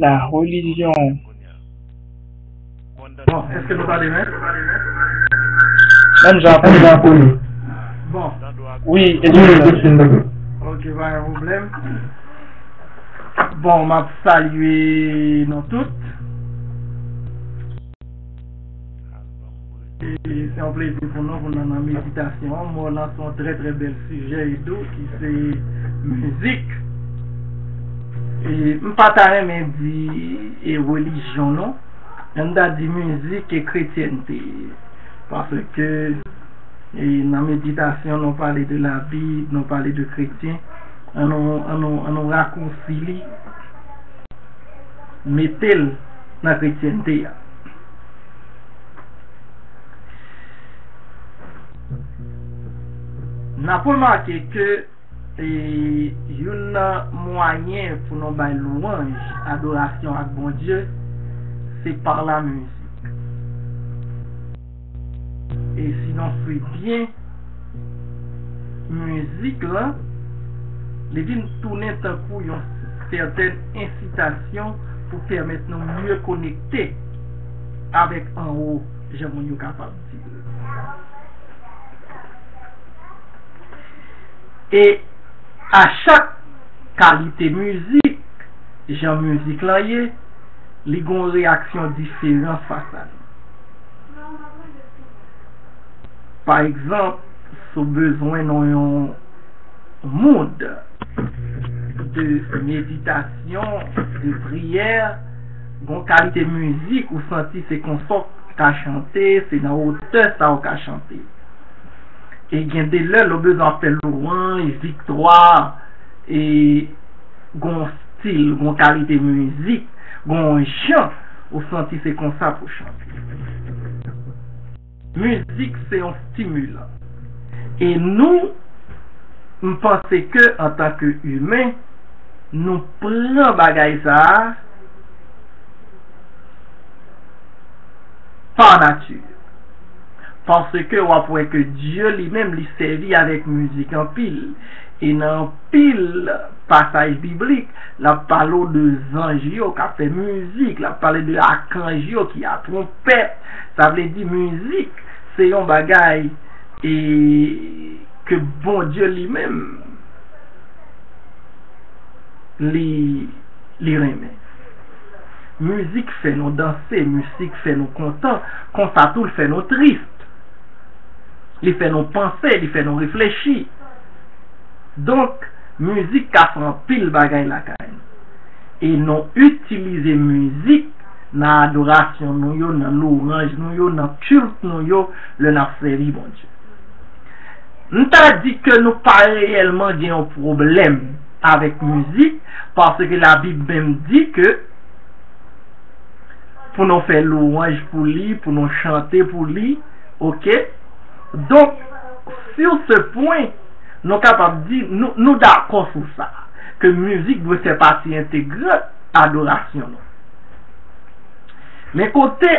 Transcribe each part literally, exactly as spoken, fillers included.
la religion. Bon, èske nou tande mwen? Menm jan pou li. Bon, Wi, eskize m. Ok, pa gen pwoblèm. Bon, m ap salye nou tout. E se yon plezi pou nou, pou nou nan meditasyon an. Mwen lanse yon trè, trè bèl sijè, Edo, ki se mizik. E m pa ta renmen di e relijyon, non. Ann ta di mizik e kretyènte. Paske e nan meditasyon, nou pale de Labib, nou pale de kretyen. Ann nou, ann nou, ann nou rakousi li, mete l nan kretyènte a. N ap remake ke e, youn nan mwayen pou nou bay lwanj, adorasyon ak Bondye, se pa la mizik. E si nou swiv byen, mizik lan, li vin tounen tankou yon sètèn ensitasyon pou pèmèt nou mye konekte avèk anwo, jan moun yo kapab di l. E a chak kalite mizik, jan mizik lan ye, li gen yon reyaksyon diferan fas a li. Pa egzanp, si w bezwen nan yon mood de meditasyon, de priyè, gen yon kalite mizik ou santi se konsa w ka chante, se nan wotè sa w ka chante. E gen de lè, lè w bezwen ap fè lwanj, viktwa, e gen yon stil, gen yon kalite mizik, gen yon jan ou santi se konsa pou w chante. Mizik se yon stimulan. E nou, m panse ke antanke imen, nou pran bagay sa a pa nati. Paske w ap wè ke Dye li menm li sèvi avèk mizik anpil. E nan anpil pasaj biblik, l ap pale w de zanj yo k ap fè mizik, l ap pale de akanj yo ki a twonpèt. Sa vle di mizik se yon bagay e ke Bondye li menm li li renmen. Mizik fè nou danse, mizik fè nou kontan, konsa tou l fè nou tris. Li fè nou panse, li fè nou reflechi. Donk, mizik ka fè anpil bagay lakay nou. E nou itilize mizik nan adorasyon nou yo, nan lwanj nou yo, nan kilt nou yo, lè n ap sèvi Bondye. M ta di ke nou pa reyèlman gen yon pwoblèm avèk mizik, paske Labib menm di ke pou nou fè lwanj pou li, pou nou chante pou li, oke? Donk, sur ce point, nou kapab di, nou, nou dakò sou sa, ke mizik dwe fè pati entegrant adorasyon nou. Men kote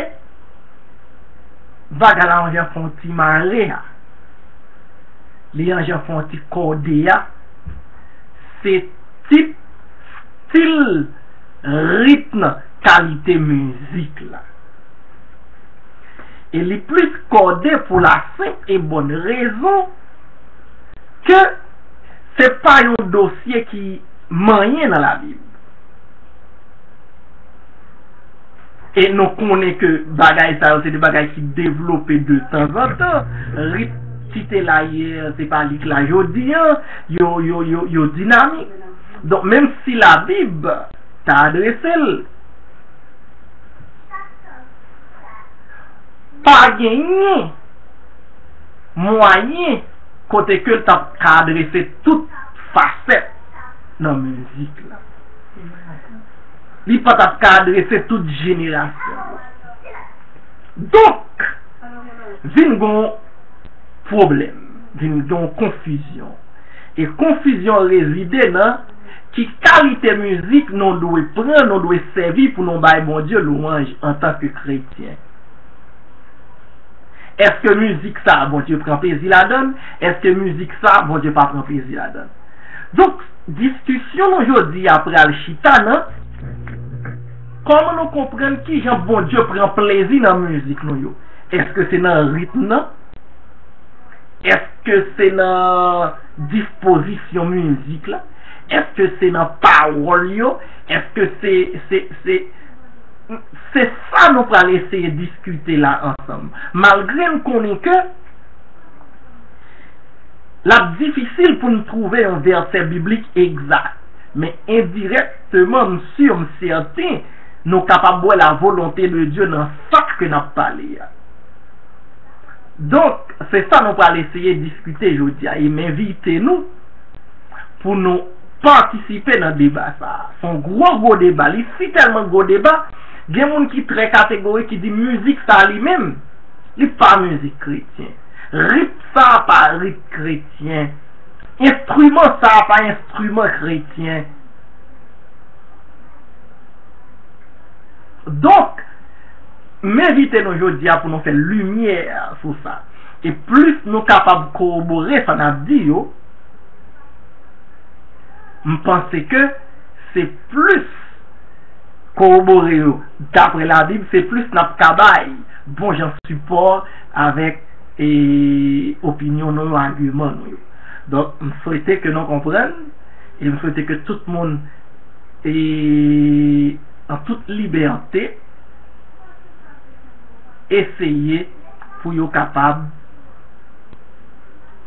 bagay la yon jan fè yon ti mare a, li yon jan fè yon ti kòde a, se tip, stil, ritm, kalite mizik la. E li plis kòde pou la senp e bòn rezon ke se pa yon dosye ki manyen nan Labib. E nou konnen ke bagay sa yo se de bagay ki devlope de tanzantan. Ritm ki te la yè, se pa li k la jodi an. Yo, yo, yo, yo dinamik. Donk, menm si Labib ta adrese l, pa genyen mwayen kote ke l t ap ka adrese tout fasèt nan mizik la. Li pa t ap ka adrese tout jenerasyon yo. Donk, vin gon pwoblèm, vin gon konfizyon. E konfizyon rezide nan ki kalite mizik nou dwe pran, nou dwe sèvi pou nou bay Bondye lwanj antanke kretyen. Èske mizik sa a Bondye pran plezi ladan l? Èske mizik sa a Bondye pa pran plezi ladan l? Donk, diskisyon nou jodi a pral chita nan Kòman nou konprann kijan Bondye pran plezi nan mizik nou yo? Èske se nan ritm nan? Èske se nan dispozisyon mizik la? Èske se nan pawòl yo? Èske se, se, se, se sa nou pral eseye diskite la ansanm. Malgre n konnen ke l ap difisil pou n twouve yon vèsè biblik egzak, men endirèkteman, m si, m sèten, nou kapab wè la volonte de Dye nan sa ke n ap pale a. Donk, se sa nou pral eseye diskite jodi a, e m envite nou pou nou patisipe nan deba sa a. Se yon gwo, gwo deba. Li si tèlman gwo deba, gen moun ki trè kategorik, ki di mizik sa a li menm, li pa mizik kretyen. Ritm sa a pa ritm kretyen. Enstriman sa a pa enstriman kretyen. Donk, m envite nou jodi a pou nou fè limyè sou sa. E plis nou kapab kowobore sa n ap di yo, m panse ke se plis kowobore yo, daprè Labib, se plis n ap ka bay bon jan sipò avèk, e, opinyon nou yo, agiman nou yo. Donk, m swete ke nou konprann, e m swete ke tout moun, e, an tout libète, eseye pou yo kapab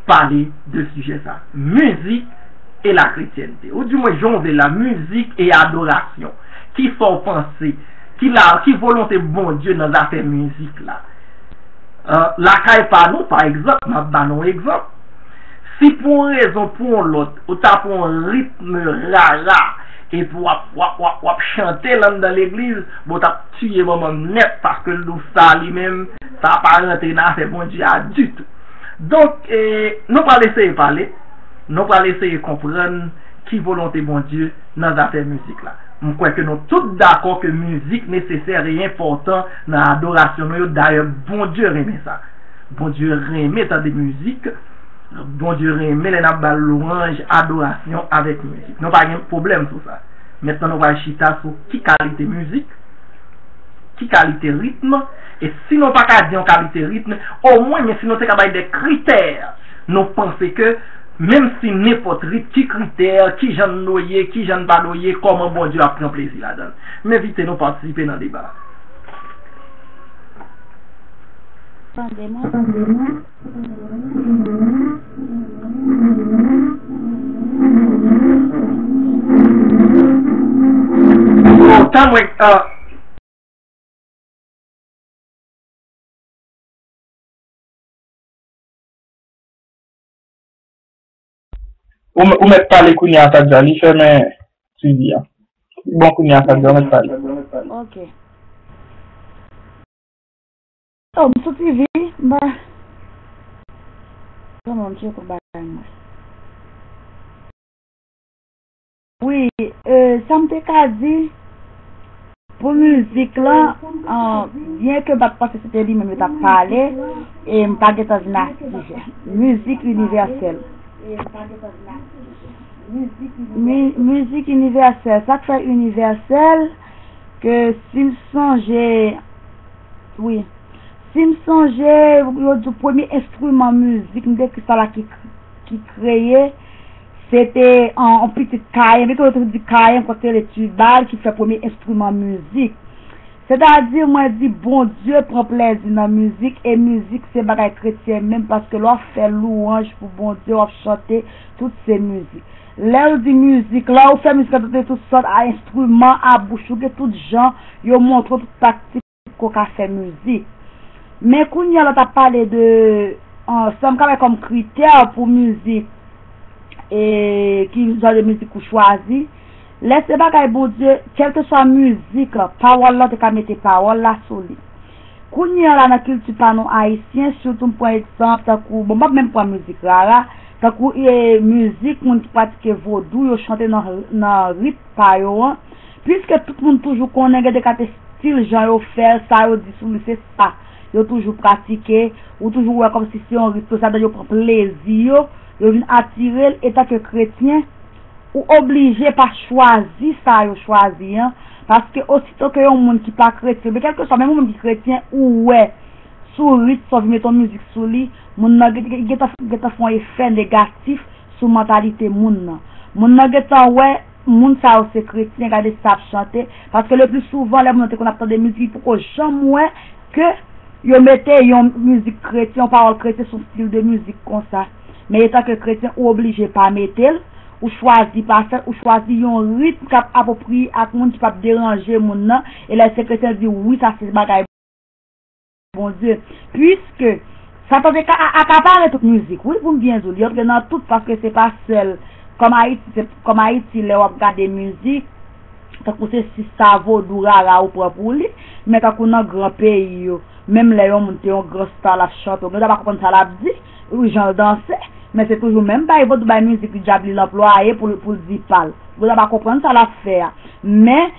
pale de sijè sa. Mizik e la kretyènte. Ou di mwen, jan w vle la, mizik e adorasyon. Kisa w panse? Ki la, ki volonte Bondye nan zafè mizik la? Euh, lakay pa nou, pa egzanp, m ap ba nou egzanp. Si pou yon rezon, pou yon lòt, ou ta pran yon ritm rara, epi w ap, w ap, w ap, w ap chante l anndan legliz, bon, w t ap tiye manman m nèt, paske l di w sa li menm, sa pa rantre nan afè Bondye a ditou. Donk, e, nou pral eseye pale, nou pral eseye konprann ki volonte Bondye nan zafè mizik la. M kwè ke nou tout dakò ke mizik nesesè e enpòtan nan adorasyon nou yo. Dayè, Bondye renmen sa. Bondye renmen tande mizik. Bondye renmen lè n ap ba l lwanj, adorasyon avèk mizik. Nou pa gen pwoblèm sou sa. Mentnan, nou pral chita sou ki kalite mizik, ki kalite ritm, e si nou pa ka di yon kalite ritm, omwen, men si nou te ka bay de kritè, nou panse ke, menm si nenpòt ritm, ki kritè, ki jan n dwe ye, ki jan n pa dwe ye, kòman Bondye ap pran plezi ladan l? M envite nou patisipe nan deba a. Tande mwen. Bon, tann mwen, ah. Ou, ou mèt pale kounye a, Sadia, li fèmen T V a. Bon, kounye a, Sadia, ou mèt pale. Ok. Oh, m sou T V, m pa. Kòman m tcheke bagay mwen? Wi, e, sa m te ka di pou mizik lan, an, byen ke m pa t panse se te li menm yo t ap pale, e m pa gentan vin a sijè. Mizik inivèsèl. Mi-, mizik inivèsèl. Sa k fè inivèsèl, ke si m sonje, wi, si m sonje, yo di premye enstriman mizik, m dekri sa la ki, ki kreye, se te yon, yon pitit kayen, men ke yo toujou di kayen, kwak se le tibal ki fè premye enstriman mizik. Sètadi, mwen di, Bondye pran plezi nan mizik, e mizik se bagay kretyen menm, paske lè w ap fè lwanj pou Bondye, w ap chante, tout se mizik. Lè yo di mizik, lè ou fè mizik la, tande tout sòt a enstriman, a bouch, ou gen tout jan, yo montre w tout taktik ke w ka fè mizik. Men kounye a, lè w t ap pale de, an, sa m ka bay kòm kritè pou mizik, e ki jan de mizik ou chwazi, lè se bagay Bondye, kèlkeswa mizik la, pawòl la, ou te ka mete pawòl la sou li. Kounye a la nan kilti pa nou ayisyen, sitou m pran egzanp tankou, bon, m p ap menm pran mizik rara, tankou, e, mizik moun ki pratike vodou, yo chante nan, nan rit pa yo an. Piske tout moun toujou konnen gen de kalite estil jan yo fè l, sa yo di sou li se sa yo toujou pratike, ou toujou wè kòmsi se yon rit, sa yo pran plezi yo, yo vin atire l, etanke kretyen, ou oblije pa chwazi sa yo chwazi an, Paske osito ke yon moun ki pa kretyen, oubyen kèlkeswa, menm yon moun ki kretyen, ou wè sou rit sa w vin mete yon mizik sou li, moun nan gen- gen- gentan gentan fè yon efè negatif sou mantalite moun nan. Moun nan gentan wè moun sa yo se kretyen, gade sa ap chante. Paske le pli souvan, lè moun nan te konn ap tande mizik, li poko janm wè ke yo mete yon mizik kretyen, yon pawòl kretyen sou stil de mizik konsa. Men etan ke kretyen, ou oblije pa mete l, ou chwazi pa fè l, ou chwazi yon ritm k ap apwopriye ak moun ki p ap deranje moun nan. E lè se kretyen, l di, wi, sa se bagay Bondye. Piske Satan te ka a- akapare tout mizik, wi, pou m byen di w, li antre nan tout, paske se pa sèl, kòm Ayiti, se, kòm Ayiti, lè w ap gade mizik, tankou se sista vodou rara ou pran pou li, men tankou nan gran peyi yo, menm lè yon moun te yon gran star, l ap chante, ou gen dwa pa konprann sa l ap di, ou jan l danse, men se toujou menm bay vodou, bay mizik dyab li l anplwaye pou l- pou l di pa l. Ou gen dwa pa konprann sa l ap fè a. Men,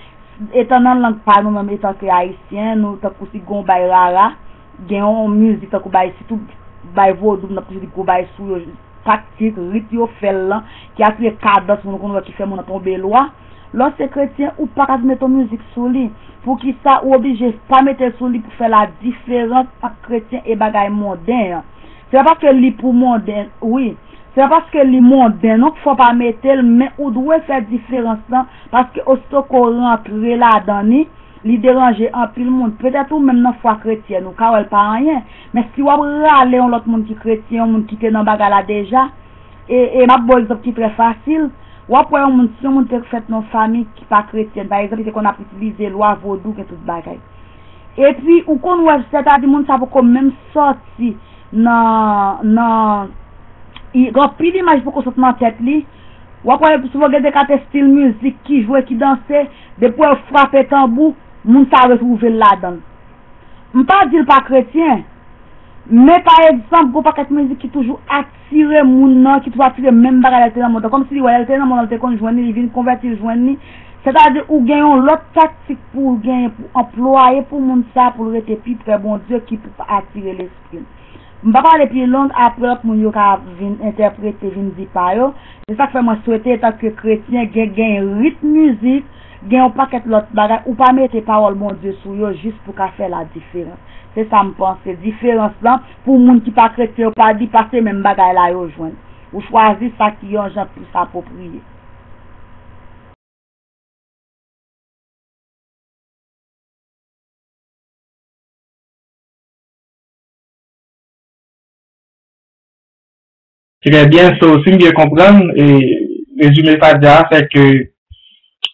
etan nan lang pa nou menm, etan ke Ayisyen, nou tankou si gon bay rara, gen yon mizik tankou bay, sitou bay vodou, n ap toujou di gon bay sou yo, taktik, rit yo fè l lan, ki atire kadans moun, ou konn wè ki fè moun nan tonbe lwa. Lè w se kretyen, ou pa ka vin mete yon mizik sou li. Poukisa ou oblije pa mete l sou li pou fè la diferans ant kretyen e bagay monden an? Se pa paske li pou monden, wi. Se pa paske li monden non k fè w pa mete l, men ou dwe fè diferans lan, paske osito ke w rantre ladan li, li deranje anpil moun. Petèt ou menm nan fwa kretyèn, ou ka wè l pa anyen. Men si w ap rale yon lòt moun ki kretyen, yon moun ki te nan bagay la deja, e, e m ap ba w egzanp ki trè fasil, w ap wè yon moun, si yon moun te fèt nan yon fanmi ki pa kretyèn, pa egzanp, li te konn ap itilize lwa vodou, gen tout bagay. Epi, ou konn wè, sètadi moun sa poko menm sòti nan, nan, i- gen anpil imaj poko sot nan tèt li. W ap wè, souvan gen de kate stil mizik ki jwe, ki danse, depi w frape tanbou, moun sa retwouve l ladan l. M pa di l pa kretyen, men pa egzanp, gon pakèt mizik ki toujou atire moun nan, ki toujou atire menm bagay la te nan mond lan. Kòmsi li wè lè l te nan mond lan, l te konn jwenn li, li vin konvèti l jwenn li. Sètadi, ou gen yon lòt taktik pou w genyen, pou anplwaye pou moun sa, pou l rete pi pre Bondye, ki pou atire lespri l. M pa pale pi long, apre lòt moun yo ka vin entèprete, vin di pa yo. Se sa k fè mwen swete, etanke kretyen, gen, gen ritm mizik, gen yon pakèt lòt bagay, ou pa mete pawòl Bondye sou yo jis pou ka fè la diferans. Se sa m panse. Diferans lan, pou moun ki pa kretyen, yo pa di, pa se menm bagay la yo jwenn. Ou chwazi sa ki yon jan plis apwopriye. Trè byen, so, si m byen konprann, e, rezime Fadia a, se ke,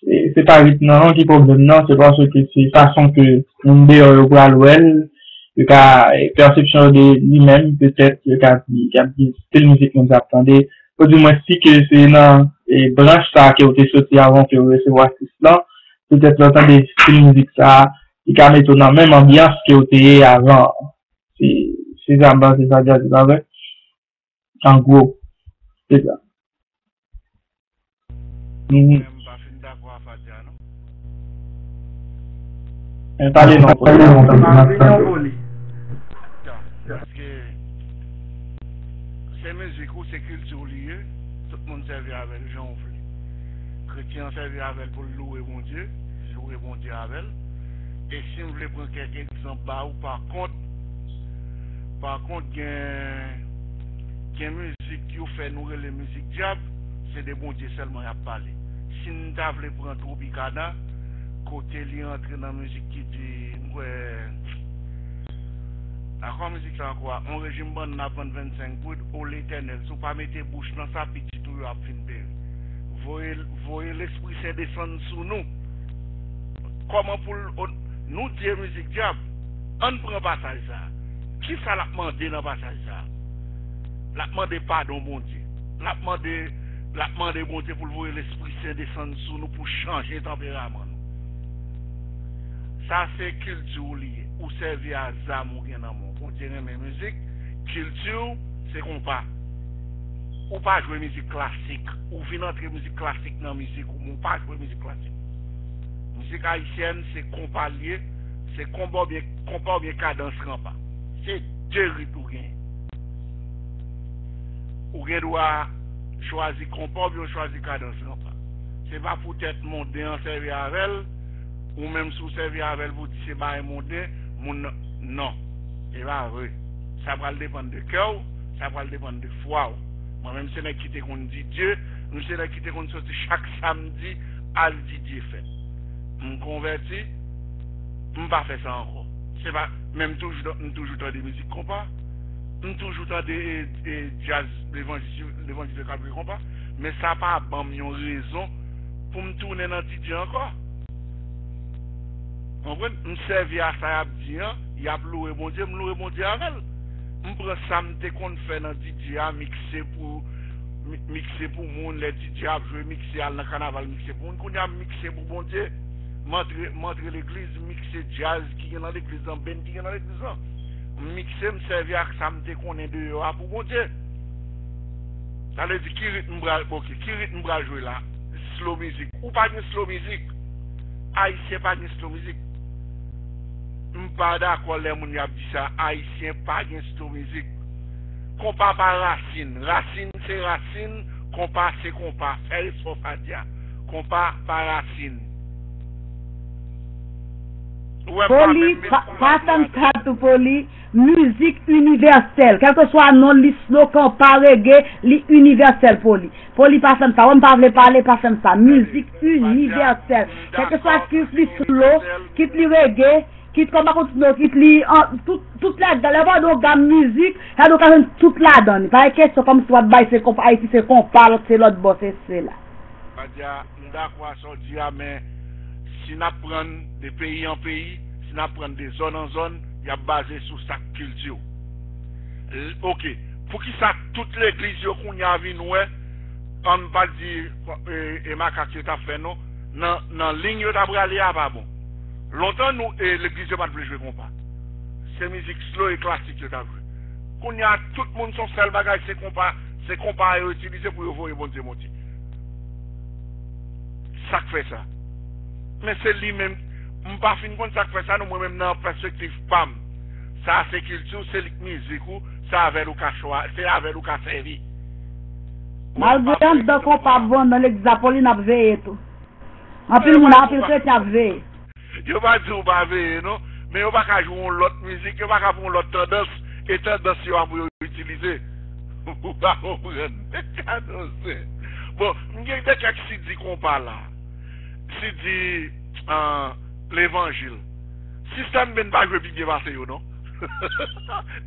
e, se pa ritm nan non ki pwoblèm nan, se paske se fason ke moun deyò yo pral wè l, yo ka, e, pèsepsyon yo de li menm, petèt, yo ka di, y ap di, stil mizik moun sa ap tande, ou di mwen si ke se nan, e, branch sa ke w te soti avan ke w resevwa sis lan, petèt lè w tande stil mizik sa, li ka mete w nan menm anbyans ke w te ye avan an. Se, se sa m panse Fadia di, pa vre? An gwo, se sa. Mhm. Mwen menm, m pa fin dakò a Fadia, non. Men pale non, pale non. Sa pa vle yon vole. Paske se mizik ou, se kilti w li ye. Tout moun sèvi avè l jan w vle. Kretyen an sèvi avè l pou l louwe Bondye, li louwe Bondye avè l. E si m vle pran kèk egzanp ba ou, pa kont, pa kont, gen, gen mizik yo fè nou rele mizik dyab, se de Bondye sèlman y ap pale. Si n ta vle pran Tropicana, kote li antre nan mizik ki di, m kwè, a kwa mizik sa ankò a? On rejim bannann ap vann vennsenk goud, o Letènèl, si w pa mete bouch nan sa, pitit ou yo ap fin peri. Voye, voye Lespri Sen desann sou nou. Kòman pou l, o, nou di e mizik dyab? Ann pran pasaj sa a. Kisa l ap mande nan pasaj sa a? L ap mande padon Bondye. L ap mande, l ap mande Bondye pou l voye Lespri Sen desann sou nou pou chanje tanperaman nou. Sa se kilti w li ye. Ou sèvi a zam ou gen nan men w. Bondye renmen mizik. Kilti w, se konpa. Ou pa jwe mizik klasik. Ou vin antre mizik klasik nan mizik ou, men w pa jwe mizik klasik. Mizik ayisyèn, se konpa l ye. Se konpa oubyen, konpa oubyen kadans ranpa. Se de rit ou genyen. Ou gen dwa chwazi konpa oubyen w chwazi kadans ranpa. Se pa poutèt monden an sèvi avè l, Ou menm si w sèvi avè l pou w di se bagay monden, moun nan, non. E pa vre. Sa pral depann de kè w, sa pral depann de fwa w. Mwen menm se nèg ki te konn di Dye, m se nèg ki te konn soti chak samdi al di Dye fèt. M konvèti, m pa fè sa ankò. Se pa, men m toujou, m toujou tande mizik konpa. M toujou tande e, e, djaz levanjil, levanjil k ap jwe konpa. Men sa pa ban m yon rezon pou m tounen nan di Dye ankò. Konprann? M sèvi a sa y ap di an, y ap louwe Bondye, m louwe Bondye avè l. M pran sa m te konn fè nan di Dye a, mikse pou, mi- mikse pou moun, lè di Dye ap jwe, mikse al nan kanaval, mikse pou moun. Kounye a m mikse pou Bondye, m antre, m antre legliz, m mikse djaz ki gen nan legliz lan, band ki gen nan legliz lan. M mikse, m sèvi ak sa m te konnen deyò a pou Bondye. Sa vle di ki ritm m pral, ok, ki ritm m pral jwe la? Slow music. Ou pa gen slow music. Ayisyen pa gen slow music. M pa dakò lè moun y ap di sa. Ayisyen pa gen slow music. Konpa pa rasin. Rasin se rasin. Konpa se konpa. Fè respè w Fadia. Konpa pa rasin. Ou wè m pa Poli, menm pa, pa tann sa tou Poli. Mizik inivèsèl. Kèlkeswa non li slow, konpa, reggae, li inivèsèl Poli. Poli pa fè m sa. Wè m pa vle pale, pa fè m sa. Mizik inivèsèl. Kèlkeswa kit li slow, kit li reggae, kit konpa kontinye, kit li an, tout, tout ladan. Lè w gade yon gam mizik, gade w ka jwenn tout ladan li. Pa gen kesyon kòmsi w ap bay se konpa, Ayiti se konpa, lòt se lòt bò, se sela. Fadia, m dakò a sa w di a, men si n ap pran de peyi an peyi, si n ap pran de zòn an zòn, y ap baze sou sa k kilti w. L- Ok, poukisa tout legliz yo kounye a vin wè, ann pa di e, e makak yo t ap fè non, nan, nan liy yo t ap rale a pa bon. Lontan nou, e, legliz yo pa t vle jwe konpa. Se mizik slow e klasik yo t ap jwe. Kounye a tout moun se yon sèl bagay, se konpa, se konpa yo itilize pou yo voye Bondye monte. Sa k fè sa? Men se li menm, m pa fin konn sa k fè sa non, mwen menm nan pèspektiv pa m. Sa se kilti w, se li k mizik ou, se avè l ou ka chwa, se avè l ou ka sèvi. Malgre anndan konpa ap vann nan legliz la, Poli n ap veye tou. Anpil moun, anpil kretyen ap veye. Yo pa di w pa veye non, men yo pa ka jwe yon lòt mizik, yo pa ka pran yon lòt tandans, e tandans yo a pou yo itilize. Ou pa konprann. Bon, m gen de kèk si di konpa la. Si di, ah, levanjil. Sistèm Ben pa jwe pi byen pase yo non.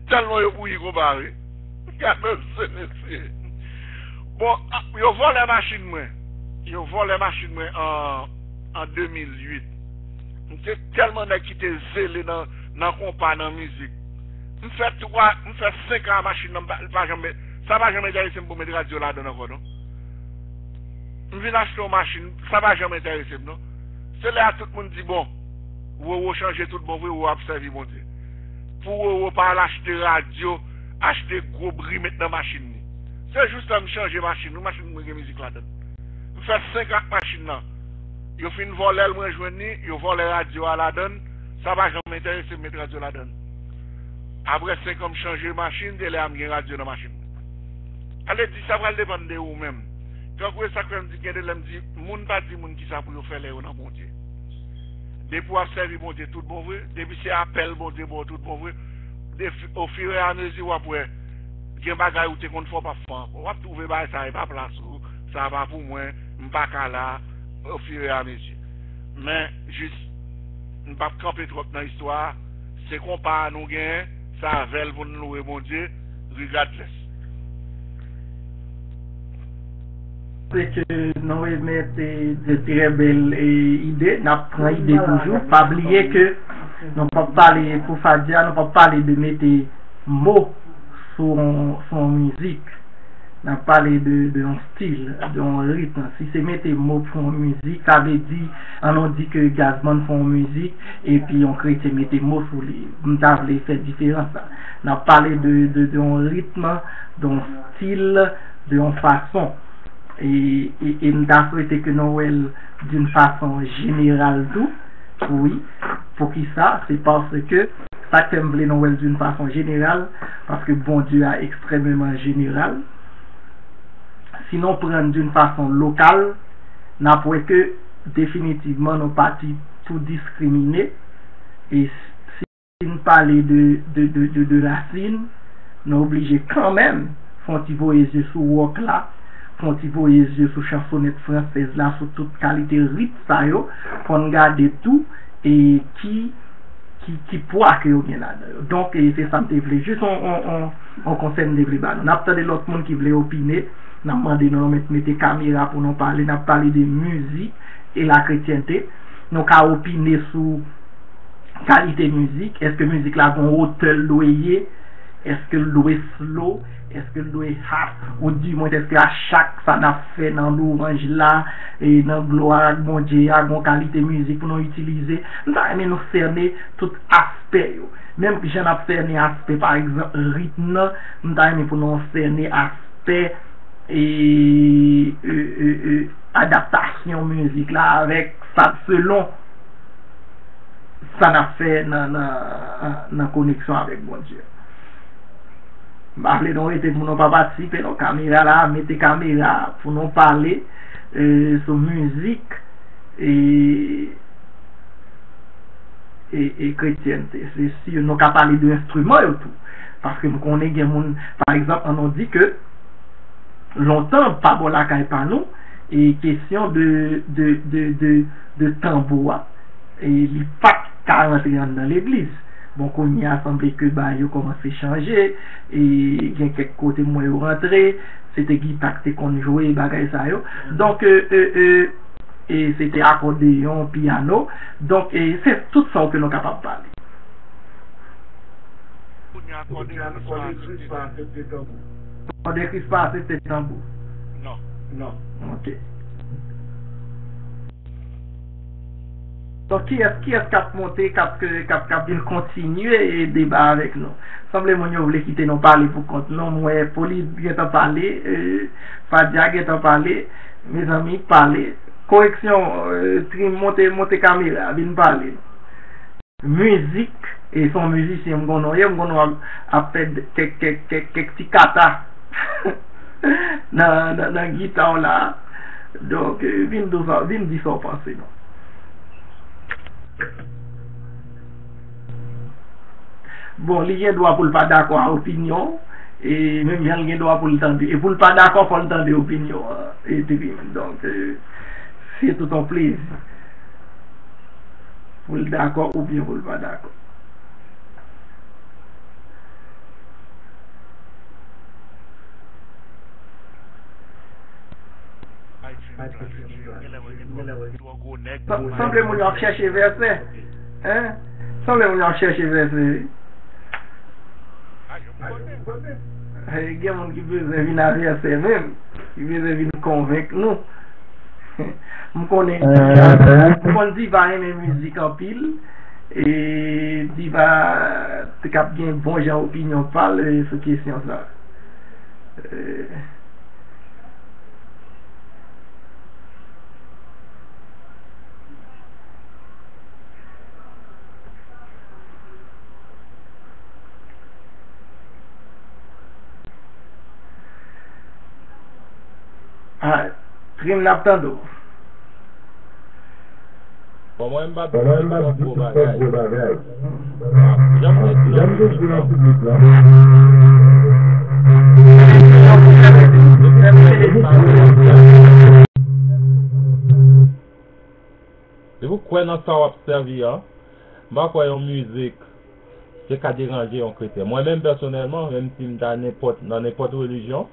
Tèlman yo bouyi konpa wi. Gade se mesye. Bon, a- yo vòlè machin mwen. Yo vòlè machin mwen an, an de mil uit. M te tèlman nèg ki te zele nan, nan konpa, nan mizik. M fè twa, m fè senk an a machin nan, m pa, pa janm met, sa pa janm enterese m pou met radyo ladan l ankò non. M vin achte yon machin, sa pa janm enterese m non. Se lè a tout moun di bon, Roro chanje tout bon vre, Roro ap sèvi Bondye. Pou Roro pa al achte radyo, achte gwo bri met nan machin li. Se jis lè m chanje machin, wi, machin mwen gen mizik ladan l. M fè senk an ak machin nan. Yo fin vòlè l, mwen jwenn li, yo vòlè radyo a ladan l, sa pa janm enterese m met radyo ladan l. Apre senk an m chanje machin, se lè a m gen radyo nan machin mwen. Ale di sa pral depann de ou menm. Tankou e sa k fè m di gen de lè m di, moun pa di moun kisa pou yo fè lè yo nan Bondye. Depi w ap sèvi Bondye tout bon vre, depi se apèl Bondye ba w tout bon vre, defi- ofiramezi w ap wè gen bagay ou te konn fè w p ap fè ankò. W ap twouve bagay sa e pa plas ou, sa pa pou mwen, m pa ka la, ofiramezi. Men jis, m p ap kanpe twòp nan istwa a, se konpa a nou genyen, se avè l pou n louwe Bondye, regardless. Se ke nou remèt de trè bèl ide, n ap pran ide toujou. Pa bliye ke nou p ap pale pou Fadia, nou p ap pale de mete mo sou, sou yon mizik. N ap pale de, de yon stil, de yon ritm. Si se mete mo pou yon mizik, sa vle di, ann nou di ke Gazzman fè yon mizik, epi yon kretyen mete mo sou li. M ta vle fè diferans la. N ap pale de, de, de yon ritm, de yon stil, de yon fason. E, e, e m ta swete ke nou wè l d'une façon générale tou. Wi. Poukisa? Se paske sa k fè m vle nou wè l d'une façon générale, paske Bondye a ekstrèmeman jeneral. Si nou pran l d'une façon locale, n ap wè ke definitivman nou pati pou diskrimine. E si n pale de, de, de, de, de rasin, nou oblije kanmenm fè yon ti voye zye sou wòk la, fè yon ti voye zye sou chansonèt fransèz la, sou tout kalite rit sa yo, fò n gade tou e ki, ki, ki pwa ke yo gen ladan yo. Donk, e se sa m te vle. Jis on, on, on, on konsèy m te vle ba nou. N ap tande lòt moun ki vle opine, n ap mande nou, nou met, mete kamera pou nou pale, n ap pale de mizik e la kretyènte. Nou ka opine sou kalite mizik, èske mizik la gon wotè l dwe ye, èske l dwe slow, èske l dwe hard, ou di mwen èske a chak sa n ap fè nan lwanj la, e nan glwa ak Bondye a, gon kalite mizik pou nou itilize. M ta renmen nou sène tout aspè yo. Menm jan n ap sène aspè, pa egzanp, ritm nan, m ta renmen pou nou sène aspè e, e, e, e, adaptasyon mizik la avèk sa, selon sa n ap fè nan, nan, nan koneksyon avèk Bondye. M pa vle nou rete pou nou pa patisipe, non. Kamera la, mete kamera pou nou pale, e, sou mizik e, e, e kretyènte. Se si nou ka pale de enstriman yo tou. Paske m konnen gen moun, pa egzanp, an nou di ke lontan, pa bò lakay pa nou, e kesyon de, de, de, de, de tanbou a, e li pa t ka rantre anndan legliz. Bon, kounye a, sanble ke bagay yo kòmanse chanje, e gen kèk kote m wè yo rantre, se te gita k te konn jwe, bagay sa yo. Donk, e, e, e, e se te akòdeyon, pyano. Donk, e se tout sa w ke nou kapab pale. Kounye a, akòdeyon, Krispas, se te tanbou. Akòdeyon, Krispas, se te tanbou. Non. Non. Ok. Donk, kiyès, kiyès k ap monte, k ap, k ap, k ap vin kontinye deba avèk nou? Sanble moun yo vle kite nou pale pou kont nou. M wè Polid gentan pale, e, Fadia gentan pale, mezanmi, pale. Koreksyon, e, Trim, monte, monte kamera, vin pale. Mizik, e se yon mizisyen m konnen w ye, m konnen w ap, ap fè kèk, kèk, kèk, kèk ti kata nan, nan, nan gita w la. Donk, e, vin di sa, vin di sa w panse, non. Bon, li gen dwa pou l pa dakò a opinyon w, e menm jan l gen dwa pou l tande. E pou l pa dakò, fò l tande opinyon an, e Trim. Donk, e, se tout yon plezi. Pou l dakò oubyen pou l pa dakò. Sa, sanble moun yo ap chèche vèsè. Hein? Sanble moun yo ap chèche vèsè, wi. Hey, gen moun ki bezwen vin a vèsè menm, ki bezwen vin konvenk nou. M konnen Diva, m konn Diva renmen mizik anpil, e Diva te k ap gen bon jan opinyon pa l, e, sou kesyon sa. E, Ah, Trim, n ap tande w. Bon, mwen, m p ap di tout gwo bagay. Jan m te di nan piblik la, se pou kwè nan sa w ap sèvi an. M pa kwè yon mizik te ka deranje yon kretyen. Mwen menm pèsonèlman, menm si m ta nenpòt, nan nenpòt relijyon,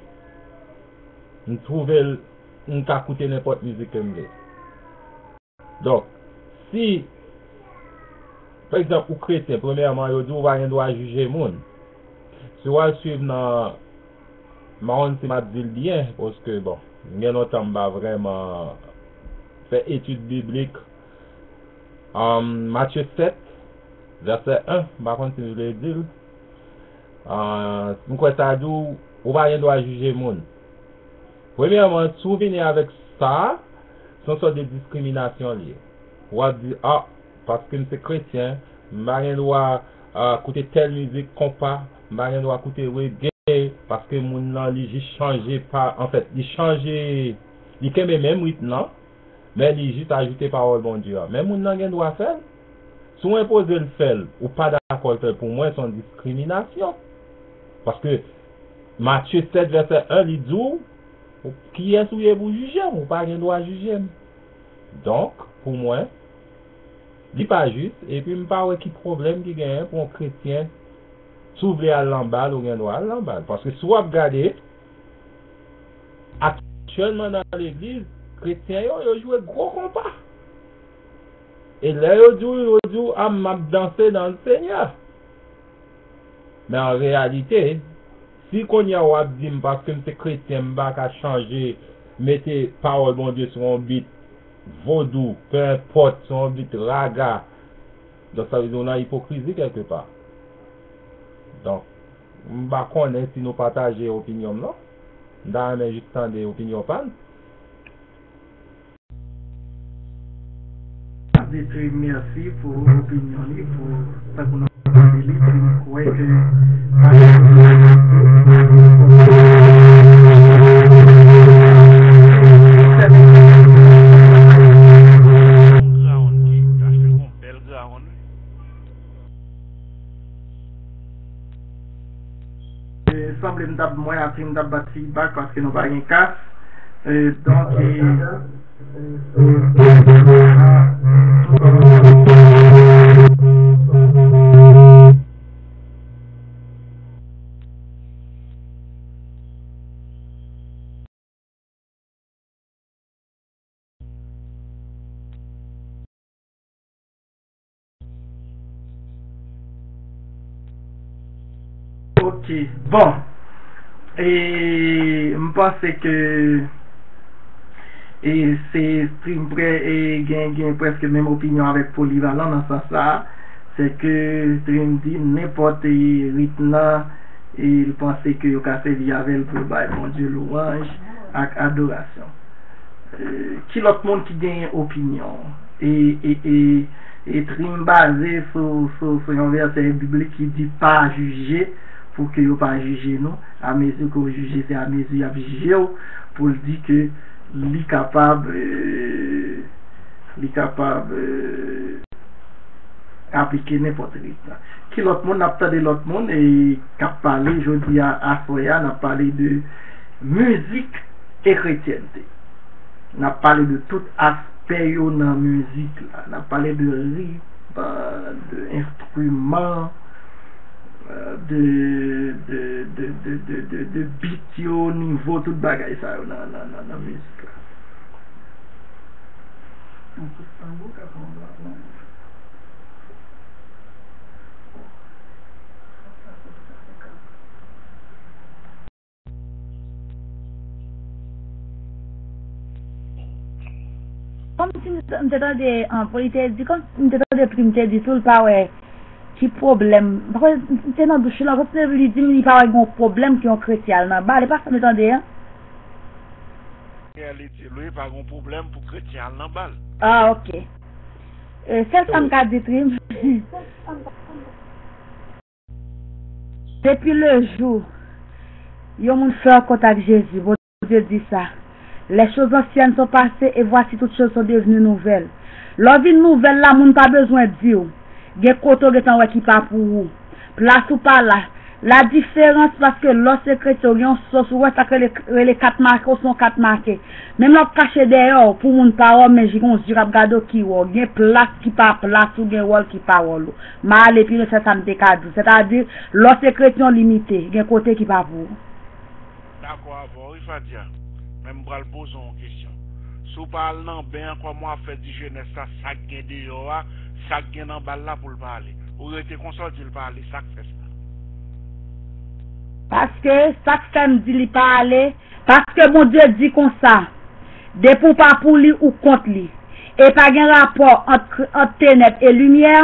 m twouve l, m ka koute nenpòt mizik ke m vle. Donk, si, pa egzanp, ou kretyen, premyèman, yo di w pa gen dwa jije moun. Si w al swiv nan, m pa konn si m ap di l byen, paske, bon, gen lontan m pa vrèman fè etid biblik. Ann, Matye sèt, vèsè en, m pa konn si m vle di l. Ann, m kwè sa di w, ou pa gen dwa jije moun. Premyèman, si w vini avèk sa, se yon sòt de diskriminasyon l ye. W ap di, a, paske m se kretyen, m pa gen dwa, a, koute tèl mizik, konpa, m pa gen dwa koute rege, paske moun nan, li jis chanje pa, anfèt, li chanje, li kenbe menm ritm nan, Men li jis ajoute pawòl Bondye a. Men moun nan gen dwa fè l. Si w enpoze l fè l, ou pa dakò l fè l, pou mwen, se yon diskriminasyon. Paske Matye sèt vèsè en, li di w, kiyès ou ye pou jije m? Ou pa gen dwa jije m. Donk, pou mwen, li pa jis, epi m pa wè ki pwoblèm ki genyen pou yon kretyen, si w vle al nan bal, ou gen dwa al nan bal. Paske si w ap gade, aktyèlman nan legliz, kretyen yo, yo jwe gwo konpa. E lè yo di w, yo di w, a, m ap danse nan Senyè. Men an reyalite, si kounye a w ap di m, paske m se kretyen, m pa ka chanje, mete pawòl Bondye sou yon bit vodou, pe enpòt, sou yon bit raga, donk sa vle di w nan ipokrizi kèlkepa. Donk, m pa konnen si nou pataje opinyon m, non. M ta renmen jis tande opinyon pa n. Di Trim mèsi pou opinyon li, pou tankou nou tande li, Trim kwè ke E, sanble m t ap, mwen ak Trim t ap bat feedback paske nou pa gen kas. E, donk, e, Ok, bon. E, m panse ke, e, se Trim prè, e, gen, gen prèske menm opinyon avèk Polivalan nan sans sa a. Se ke Trim di nenpòt, e, ritm nan, e, l panse ke yo ka sèvi avè l pou yo bay Bondye lwanj ak adorasyon. E, ki lòt moun ki genyen opinyon? E, e, e, e Trim baze sou, sou, sou yon vèsè biblik ki di, pa jije pou ke yo pa jije nou. Amezi ke w jije, se amezi y ap jije w, pou l di ke li kapab, e, li kapab, e, aplike nenpòt ritm. Ki lòt moun? N ap tande lòt moun, e, k ap pale jodi a, aswè a, n ap pale de mizik e kretyènte. N ap pale de tout aspè yo nan mizik la. N ap pale de ritm, de enstriman, de, de, de bit yo, nivo, tout bagay sa yo nan, nan, nan, nan mizik la. Kòmsi m t-, m te tande, an, pou li te di, kòmsi m te tande Plim te di tou, l pa wè ki pwoblèm. M pa kwè, m te nan douch la, kòmsi li di m li pa wè gen yon pwoblèm ke yon kretyen al nan bal, e pa sa m te tande, an? Li di l wi, pa gen yon pwoblèm pou kretyen al nan bal. Ah, ok. E, sèl sa m ka di, Trim. Depuis le jour yon moun fè yon kont ak Jezi, Bondye di sa, les choses anciennes sont passées et voici toutes choses sont devenues nouvelles. Lè w vin nouvèl la, moun pa bezwen di w. Gen kote w gentan wè ki pa pou ou. Plas ou pa la. La diferans, paske lè w se kretyen, ou gen yon sòs, ou wè sa k rele, rele kat make, ou se yon kat make. Menm lè w ap kache dèyè w, pou moun pa wè w, men gen yon zye k ap gade w ki wè w. Gen plas ki pa plas ou, gen wòl ki pa wòl ou. M a ale pi lwen, se sa m te ka di w. Sètadi, lè w se kretyen, w limite. Gen kote ki pa pou ou. Dakò avè w, wi, Fadia. Men m pral poze w yon kesyon. Si w pa al nan ben an, kòman w ap fè di jenès la sa k gen deyò a, sa k gen nan bal la pou l pa ale? Ou rete konsa, w di l pa ale, sa k fè sa? Paske sa k fè m di li pa ale, paske Bondye di konsa, depi w pa pou li, ou kont li. E pa gen rapò ant, ant tenèb e limyè,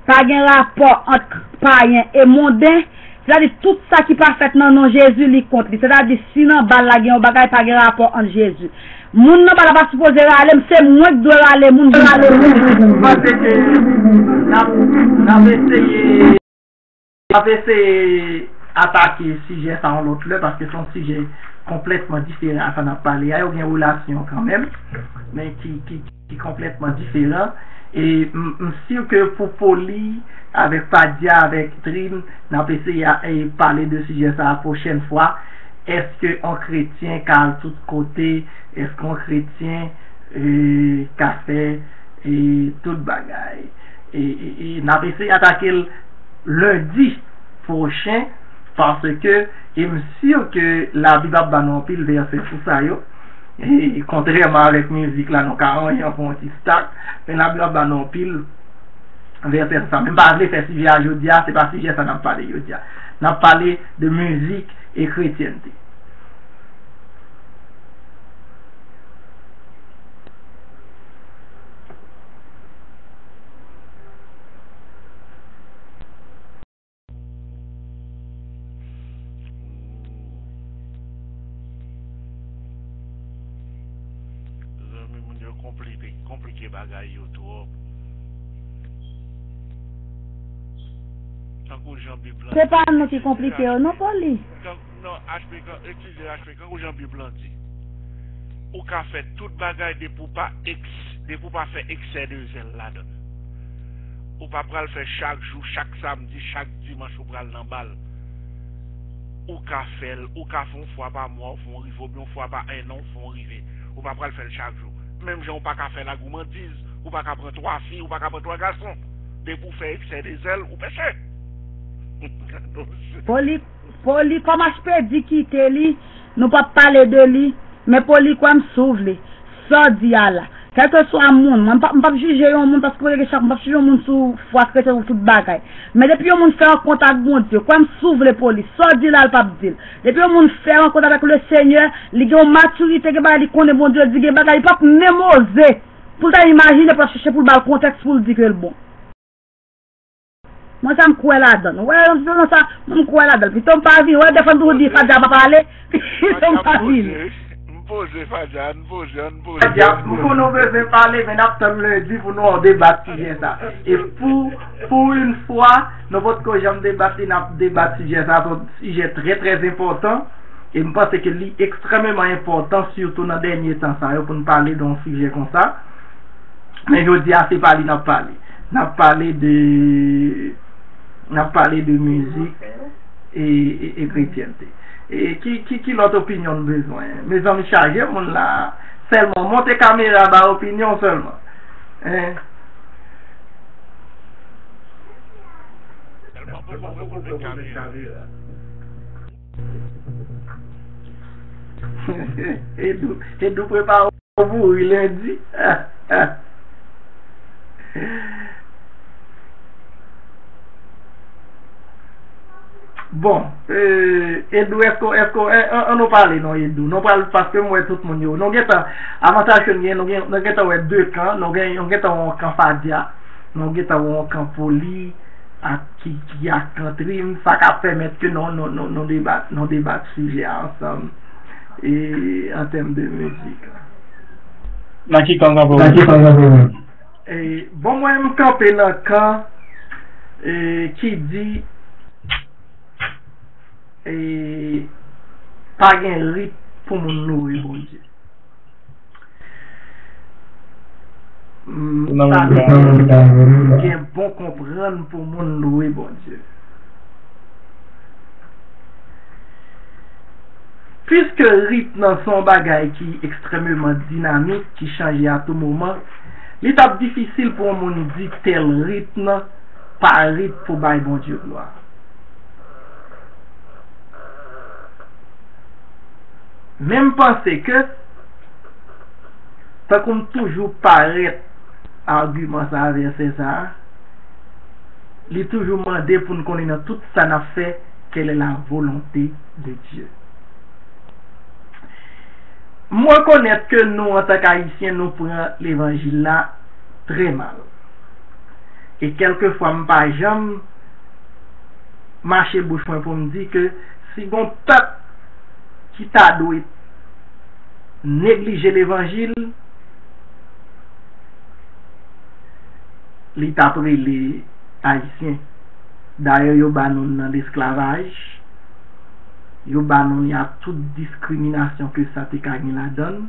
pa gen rapò ant payen e monden, sètadi tout sa ki pa fèt nan non Jezi, li kont li. Sètadi si nan bal la gen yon bagay, pa gen rapò ant Jezi. Moun nan bal la pa sipoze rale m, se mwen k dwe rale moun. M panse ke n ap, n ap eseye, n ap eseye atake sijè sa yon lòt lè, paske se yon sijè konplètman diferan a sa n ap pale a. Yo gen relasyon kanmenm, men ki, ki, ki konplètman diferan. E m, m si ke pou Poli, avèk Padya, avèk Trim, n ap eseye a, e pale de sijè sa a pwochèn fwa. Èske yon kretyen ka al tout kote? Èske yon kretyen, e, ka fè, e, tout bagay? E, e, e n ap eseye atake l lendi pwochen, paske e m si ke Labib ap ba nou anpil vèsè sou sa yo. E, kontrèman avèk mizik la, nou ka ranyen pou yon ti stak, men Labib ap ba nou anpil vèsè sou sa. Men m pa vle fè sijè a jodi a, se pa sijè sa n ap pale jodi a. N ap pale de mizik e kretyènte. Zanmi, moun yo konplike, konplike bagay yo twòp. Tankou jan Bib lan di. Se pa nou ki konplike yo, non, Poli. Non, H P, eskize, H P, tankou jan Bib lan di. Ou ka fè tout bagay depi w pa eks, depi w pa fè eksè de zèl ladan l. Ou pa pral fè chak jou, chak samdi, chak dimanch ou pral nan bal. Ou ka fè l, ou ka fè yon fwa pa mwa, ou fè yon rive, oubyen yon fwa pa en an, ou fè yon rive. Ou pa pral fè l chak jou. Menm jan ou pa ka fè lagoumandiz, ou pa ka pran twa fi, ou pa ka pran twa gason. Depi w fè eksè de zèl, ou peche. Poli, Poli, kòm H P di kite li, nou p ap pale de li, men Poli kwè m si w vle. Sa w di a la. Kèlkeswa moun, mwen m p ap, m p ap jije yon moun paske mwen gen chak, m p ap jije yon moun sou fwa kretyen ou tout bagay. Men depi yon moun fè rankont ak Bondye, kwè m si w vle Poli, sa w di la l p ap di l. Depi yon moun fè rankont avèk Lesenyè, li gen yon matirite, gen bagay li konnen Bondye di, gen bagay li p ap menm oze pou l ta imajine, pou l ap chèche pou l ba l kontèks pou l di ke l bon. Mwen sa m kwè ladan l. Ou wè, nan sa, mwen m kwè ladan l. Pito m pa vini. Ou wè, dèfwa m toujou di Fadja pa pale. Pito m pa vini. M poze, Fadja, ann poze, ann poze. Fadja, m konnen w bezwen pale, men n ap tann lendi pou nou debat sijè sa. E pou, pou yon fwa, nou potko janm debat li, n ap debat sijè sa, se yon sijè trè, trè enpòtan. E m panse ke li ekstrèmeman enpòtan, sitou nan dènye tan sa yo, pou n pale de yon sijè konsa. Men jodi a, se pa li n ap pale. N ap pale de, n ap pale de mizik e, e, e kretyènte. E ki, ki, ki lòt opinyon n bezwen? Mezanmi, chaje moun la. Sèlman, monte kamera, ba opinyon sèlman. Hein? Edou, Edou prepare w pou mouri lendi. Bon, euh, Edou, èske, èske, eh, an, an nou pale non, Edou. Nou pral, paske m wè tout moun yo. Nou gentan, avantaj ke n gen, nou gen, nou gentan wè de kan, nou gen, nou gentan wè yon kan Fadia, nou gentan wè yon kan Poli, ak ki, ki ak kan Trim, sa ka pèmèt ke nou, nou, nou, nou debat, nou debat sijè a ansanm, e, an tèm de mizik. Nan ki kan kanpe w? Nan ki kan kanpe w? E, bon, mwen, m kanpe nan kan, e, ki di, e, pa gen rit pou moun loure Bondye. M, sa vle di, gen bon konprann pou moun loure Bondye. Piske rit nan se yon bagay ki ekstrèmeman dinamik, ki chanje a tou moman, li t ap difisil pou yon moun di tèl rit nan pa rit pou bay Bondye glwa. Men m panse ke, tankou m toujou parèt agiman sa a, vèsè sa a, li toujou mande pou n konnen nan tout sa n ap fè, quelle est la volonté de Dieu. M rekonèt ke nou, antank Ayisyen, nou pran levanjil la trè mal. E kèlkefwa, m pa janm mache bouch mwen pou m di ke si gon pèp ki ta dwe neglije levanjil, li t ap rele Ayisyen. Dayè, yo ba nou nan lesklavaj. Yo ba non li a tout diskriminasyon ke sa te ka gen ladan l.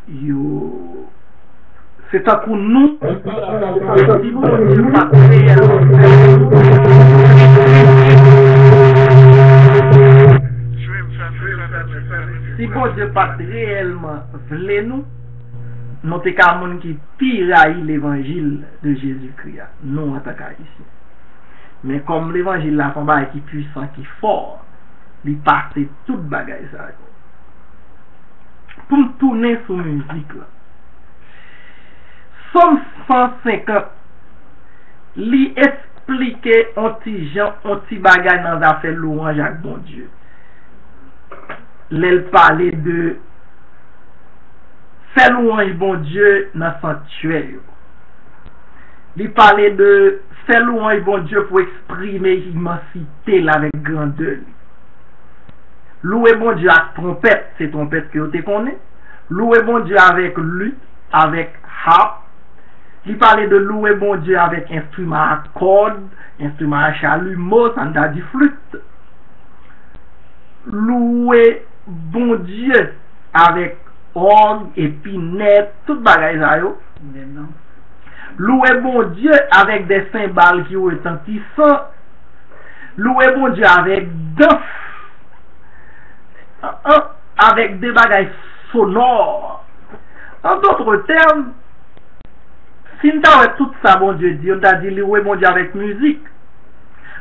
Yo, se tankou nou, si Bondye pa t reyèlman fè nou, si Bondye pa t reyèlman vle nou, nou te ka moun ki pi rayi levanjil de Jezikri a, nou antanke Ayisyen. Men kòm levanjil la se yon bagay ki pwisan, ki fò, li pase tout bagay sa yo. Pou m tounen sou mizik la. Sòm san senkant, li esplike yon ti jan, yon ti bagay nan zafè lwanj ak Bondye. Lè l pale de fè lwanj Bondye nan santyè yo. Li pale de fè lwanj Bondye pou eksprime imansite l avèk grandè li. Louwe Bondye ak twonpèt, se twonpèt ke yo te konnen. Louwe Bondye avèk lit, avèk hap. Li pale de louwe Bondye avèk enstriman a kòd, enstriman a chalimo, sa n ta di flit. Louwe Bondye avèk òg, epinèt, tout bagay sa yo. Louwe Bondye avèk de senbal ki retantisan. Louwe Bondye avèk dans. An, avèk de bagay sonò. An dòt tèm, si n ta wè tout sa Bondye di yo, n ta di li louwe Bondye avèk mizik.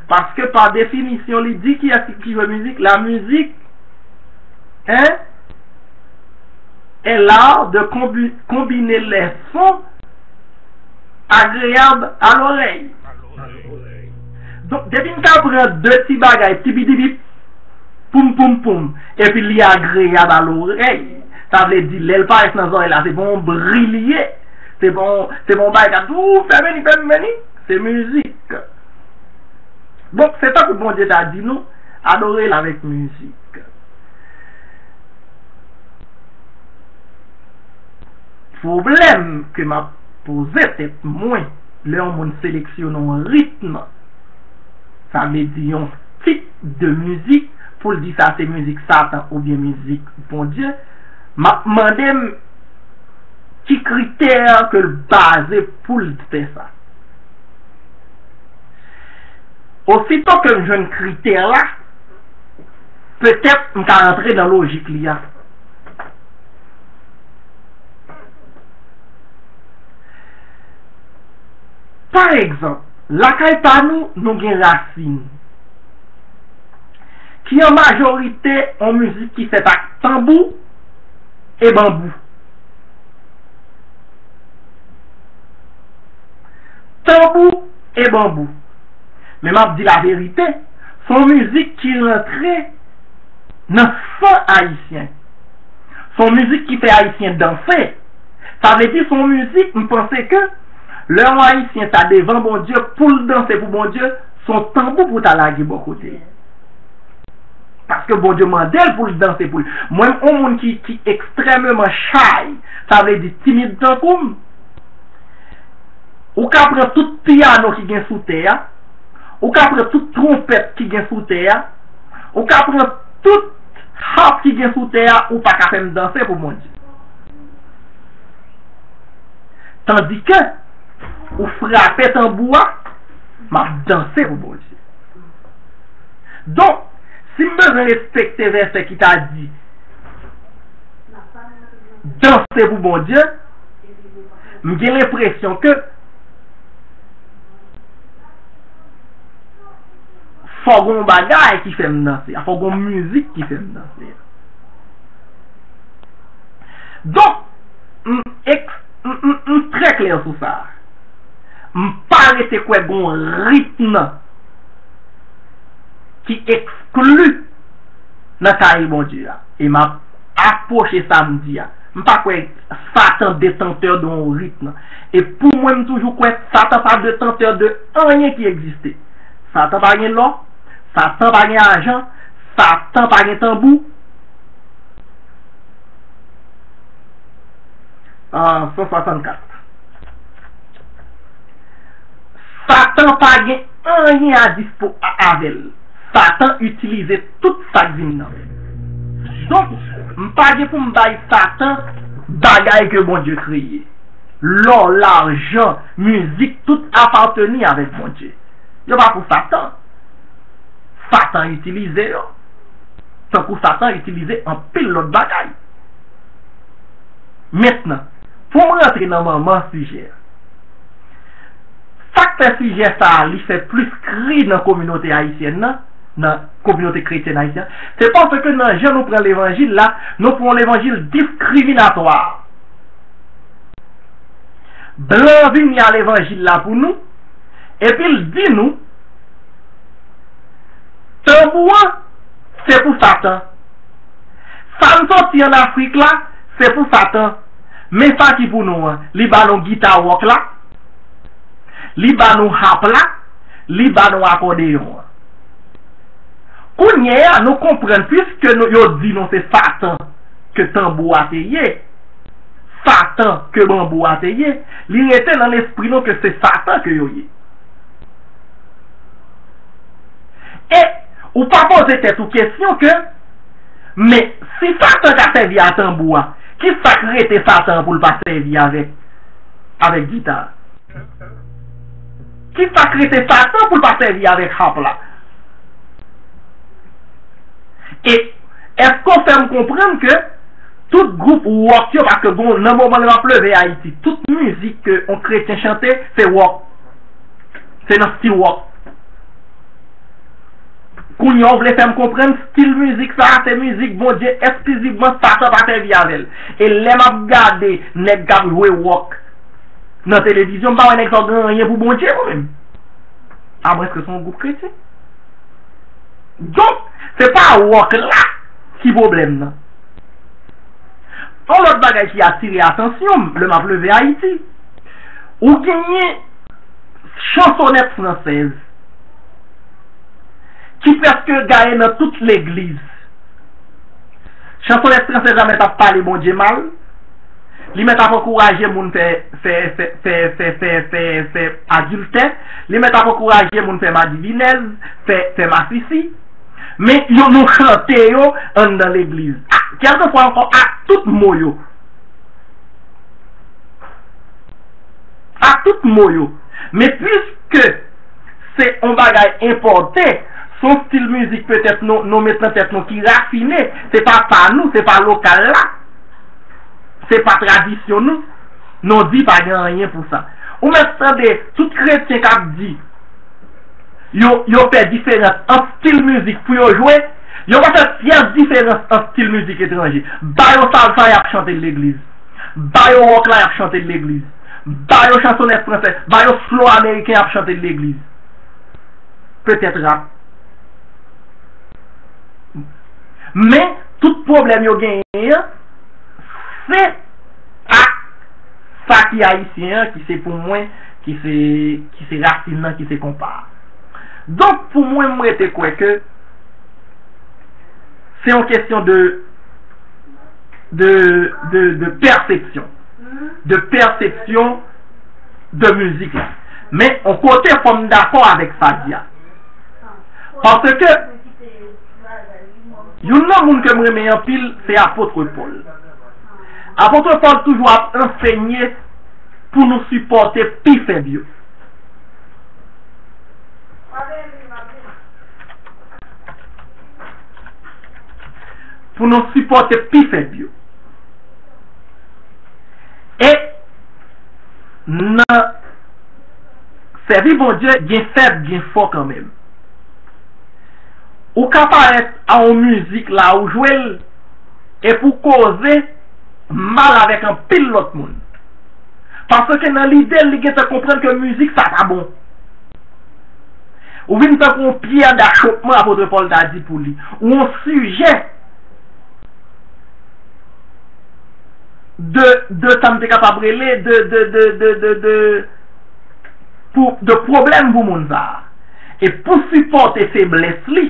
Paske pa definisyon, li di kiyès ki jwe mizik. La musique, hein, est l'art de combi- combiner les sons agréables à l'oreille. Donk, depi n ta pran de ti bagay, tibidibip, poum poum poum, epi li agreyab a lorèy, sa vle di, lè l parèt nan zòrèy la, se pa yon bri li ye, se pa yon, se pa yon bagay k ap di, ou fè meni, fè meni, se mizik. Donk, se tankou Bondye ta di nou, adore l avèk mizik. Pwoblèm ke m ap poze tèt mwen, lè yon moun seleksyone yon ritm, sa vle di yon tip de mizik, pou l di sa se mizik Satan oubyen mizik Bondye, m ap mande m ki kritè ke l baze pou l fè sa. Osito ke m jwenn kritè la, petèt m ka rantre nan lojik li a. Pa egzanp, lakay pa nou, nou gen rasin, ki an majorite yon mizik ki fèt ak tanbou e banbou. Tanbou e banbou. Men m ap di laverite, se yon mizik ki rantre nan san ayisyen. Se yon mizik ki fè ayisyen danse. Sa vle di, se yon mizik, m panse ke lè yon ayisyen ta devan Bondye, pou l danse pou Bondye, se yon tanbou pou ta lage bò kote l. Paske Bondye mande l pou l danse pou l. Mwen, yon moun ki, ki ekstrèmeman shy, sa vle di timid tankou m, ou ka pran tout pyano ki gen sou tè a, ou ka pran tout twonpèt ki gen sou tè a, ou ka pran tout hap ki gen sou tè a, ou pa ka fè m danse pou Bondye. Tandike, ou frape tanbou a, m ap danse pou Bondye. Donk, si m bezwen respekte vèsè ki ta di, danse pou Bondye, m gen lenpresyon ke fò gon bagay ki fè m danse a, fò gon mizik ki fè m danse a. Donk, m, eks, m, m, m trè klè sou sa. M pa rete kwè gon ritm ki ekskli nan kare Bondye a. E m ap apwoche sa m di a. M pa kwè Satan détenteur de yon ritm. E pou mwen, m toujou kwè Satan pa détenteur de anyen ki egziste. Satan pa gen lò, Satan pa gen ajan, Satan pa gen tanbou. Ah, san swasannkat. Satan pa gen anyen a dispo a- avè l. Satan itilize tout sa k vin nan men l. Donk, m pa gen pou m bay Satan bagay ke Bondye kreye. Lò, lajan, mizik, tout apateni avèk Bondye. Yo pa pou Satan. Satan itilize yo. Tankou Satan itilize anpil lòt bagay. Mentnan, pou m rantre nan manman sijè a. Sa k fè sijè sa a li fè plis kri nan kominote ayisyèn nan, nan kominote kretyèn ayisyèn, se paske nan jan nou pran levanjil la, nou pran yon levanjil diskriminatwa. Blan vini a levanjil la pou nou, epi l di nou, tanbou an, se pou Satan. Sa n soti ann Afrik la, se pou Satan. Men sa ki pou nou an, li ba nou gita wòk la, li ba nou hap la, li ba nou akòdeyon an. Kounye a, nou konprann, piske nou, yo di nou se Satan ke tanbou a te ye, Satan ke banbou a te ye, li rete nan lespri nou ke se Satan ke yo ye. E ou pa poze tèt ou kesyon ke, men si Satan ka sèvi a tanbou a, ki sa k rete Satan pou l pa sèvi avèk, avèk gita a? Ki sa k rete Satan pou l pa sèvi avèk hap la? E èske w fè m konprann ke tout gwoup wòk yo, paske bon, nan moman l m ap leve Ayiti, tout mizik ke yon kretyen chante, se wòk. Se nan stil wòk. Kounye a, w vle fè m konprann stil mizik sa a, se mizik Bondye eksklizivman, Satan pa sèvi avè l. E lè m ap gade nèg k ap jwe wòk nan televizyon, m pa wè nèg sa yo gen anyen pou Bondye, mwen menm. Amwens ke se yon gwoup kretyen. Donk, se pa wòk la ki pwoblèm nan. Yon lòt bagay ki atire atansyon m lè m ap leve Ayiti, ou genyen chansonèt fransèz ki prèske gaye nan tout legliz. Chansonèt fransèz la mèt ap pale Bondye mal. Li mèt ap ankouraje moun fè, fè, fè, fè, fè, fè, fè, fè adiltè. Li mèt ap ankouraje moun fè madivinèz, fè, fè masisi. Men yo, nou chante yo anndan legliz. A, kèlkeswa ankò, ak tout mo yo. Ak tout mo yo. Men piske se yon bagay enpòte, se yon stil mizik petèt nou, nou met nan tèt nou ki rafine, se pa pa nou, se pa lokal la, se pa tradisyon nou, nou di pa gen anyen pou sa. Ou mèt tande tout kretyen k ap di yo, yo fè diferans ant stil mizik pou yo jwe, yo pa fè pyès diferans ant stil mizik etranje. Ba yo salsa, y ap chante l legliz. Ba yo wòk la, y ap chante l legliz. Ba yo chansonèt fransè, ba yo slow ameriken, y ap chante l legliz. Petèt rap. Men, tout pwoblèm yo genyen an, se ak sa ki ayisyen an, ki se pou mwen, ki se, ki se rasin nan, ki se konpa a. Donk, pou mwen, m rete kwè ke se yon kesyon de, de, de, de pèsepsyon. De pèsepsyon de mizik la. Men, yon kote, fò m dakò avèk Fadia. Paske, youn nan moun ke m renmen anpil, se Apot Pòl. Apot Pòl toujou ap ansenye pou nou sipòte pi fèb yo. Pou nou sipòte pi fèb yo. E nan sèvi Bondye, gen fèb, gen fò kanmenm. Ou ka parèt a yon mizik la, ou jwe l, epi w koze mal avèk anpil lòt moun. Paske nan lide l, li gentan konprann ke mizik sa pa bon. Ou vin tankou yon pyè dachopman, Apot Pòl ta di pou li. Ou yon sijè de, de sa m te kapab rele, de, de, de, de, de, de, pou, de pwoblèm pou moun sa a. E pou sipòte feblès li,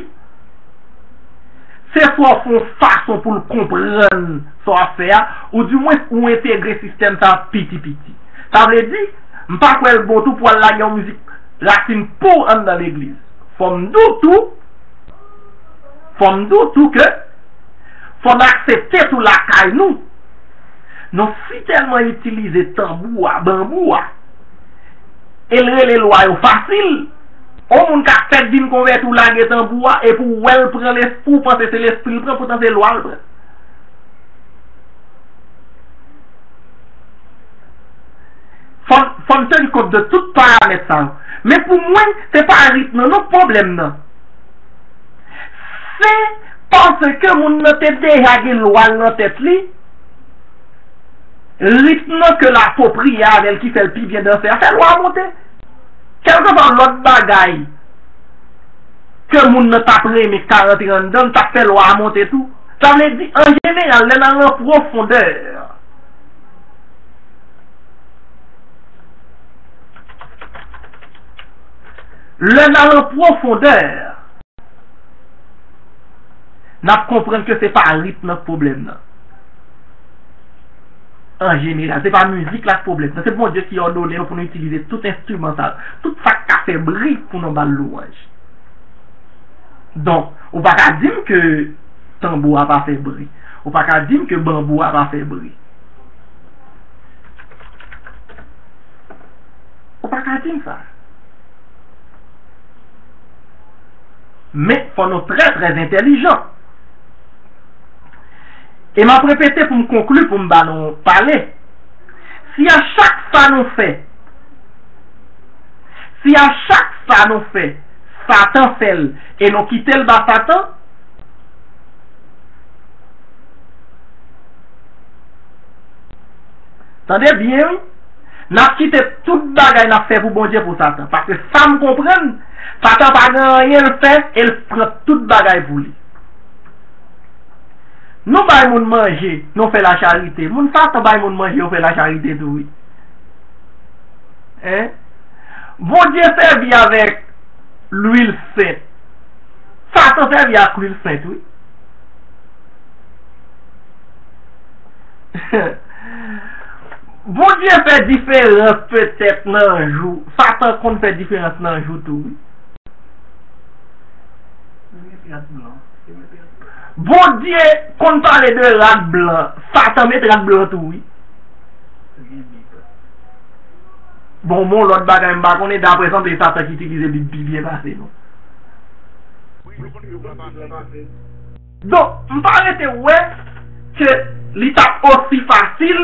se swa w fè yon fason pou l konprann sa w ap fè a, oudimwens ou entegre sistèm sa a piti piti. Sa vle di, m pa kwè l bon tou pou w al lage yon mizik rasin pou w anndan legliz. Fò m di w tou, Fò m di w tou ke fò n aksepte tou lakay nou, nou si tèlman itilize tanbou a, banbou a, e l rele lwa yo fasil. On moun ka fèk vin konvèti, w lage tanbou a, epi w wè l pran lespri, w panse se lespri l pran, poutan se lwa l pran. Fò n, fò n teni kont de tout paramèt sa yo. Men pou mwen, se pa ritm nan non k pwoblèm nan. Se paske moun nan te deja gen lwa l nan tèt li, ritm nan ke l apwopriye avè l ki fè l pi byen danse a, fè lwa a monte. Kèlkeswa lòt bagay ke moun nan t ap renmen k ka rantre anndan l, t ap fè lwa a monte tou. Sa vle di, an jeneral, lè n al nan pwofondè, lè n al nan pwofondè, n ap konprann ke se pa ritm nan k pwoblèm nan. An jeneral, se pa mizik la k pwoblèm nan. Se Bondye ki òdone nou pou nou itilize tout enstriman sa yo, tout sa k ka fè bri pou nou ba l lwanj. Donk, ou pa ka di m ke tanbou a pa fè bri. Ou pa ka di m ke banbou a pa fè bri. Ou pa ka di m sa. Men, fò nou trè, trè entèlijan. E m ap repete pou m konkli, pou m ba nou pale. Si a chak sa nou fè, si a chak sa nou fè, Satan fè l, e nou kite l ba Satan, tande byen, wi. N ap kite tout bagay n ap fè pou Bondye pou Satan. Paske sa m konprann, Satan pa gen anyen l fè e l pran tout bagay pou li. Nou bay moun manje, nou fè lacharite. Moun Satan bay moun manje, yo fè lacharite tou, wi. Hein? Bondye sèvi avèk lwil sent. Satan sèvi ak lwil sent, wi. Bondye fè diferans petèt nan jou. Satan konn fè diferans nan jou tou, wi. Bondye konn pale de rad blan. Satan met rad blan tou, wi. Bon, bon, lòt bagay m pa konnen, daprè sanble Satan ki itilize Bib pi byen pase nou. Donk, m pa rete wè ke li t ap osi fasil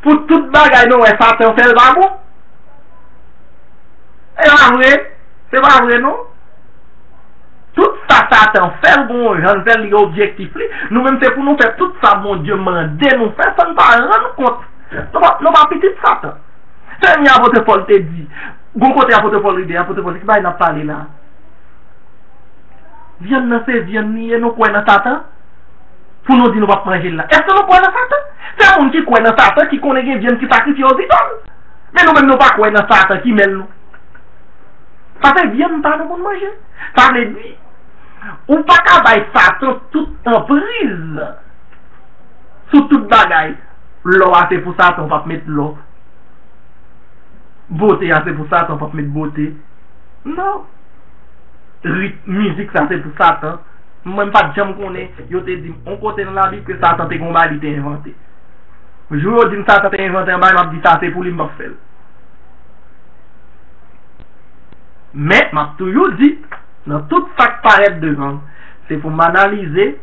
pou tout bagay nou wè Satan fè l pa bon. E pa vre, se pa vre non. Tout sa Satan fè l, gon jan l fè l, li objektif li. Nou menm se pou nou fè tout sa Bondye mande nou fè san n pa rann kont. Nou pa, nou pa pitit Satan. Se li apot Pòl te di. Gon kote apot Pòl rive, apot Pòl di, ki bagay n ap pale la? Vyann nan se vyann li ye, nou kwè nan Satan? Pou nou di nou p ap manje l la. Èske nou kwè nan Satan? Se moun ki kwè nan Satan ki konnen gen vyann ki sakrifye ozidòl. Men nou menm nou pa kwè nan Satan ki mèl nou. Sa se vyann pa nou pou n manje. Sa vle di, ou pa ka bay Satan tout anpriz sou tout bagay. Lò a se pou Satan, w p ap met lò. Bote a se pou Satan, w p ap met bote. Non. Rit, mizik sa se pou Satan. Mwen m pa t janm konnen, yo te di m on kote nan Labib ke Satan te gon bagay li te envante. Jou yo di m Satan te envante yon bagay, m ap di sa se pou li, m p ap fè l. Men, m ap toujou di, nan tout sa k parèt devan m, se pou m analize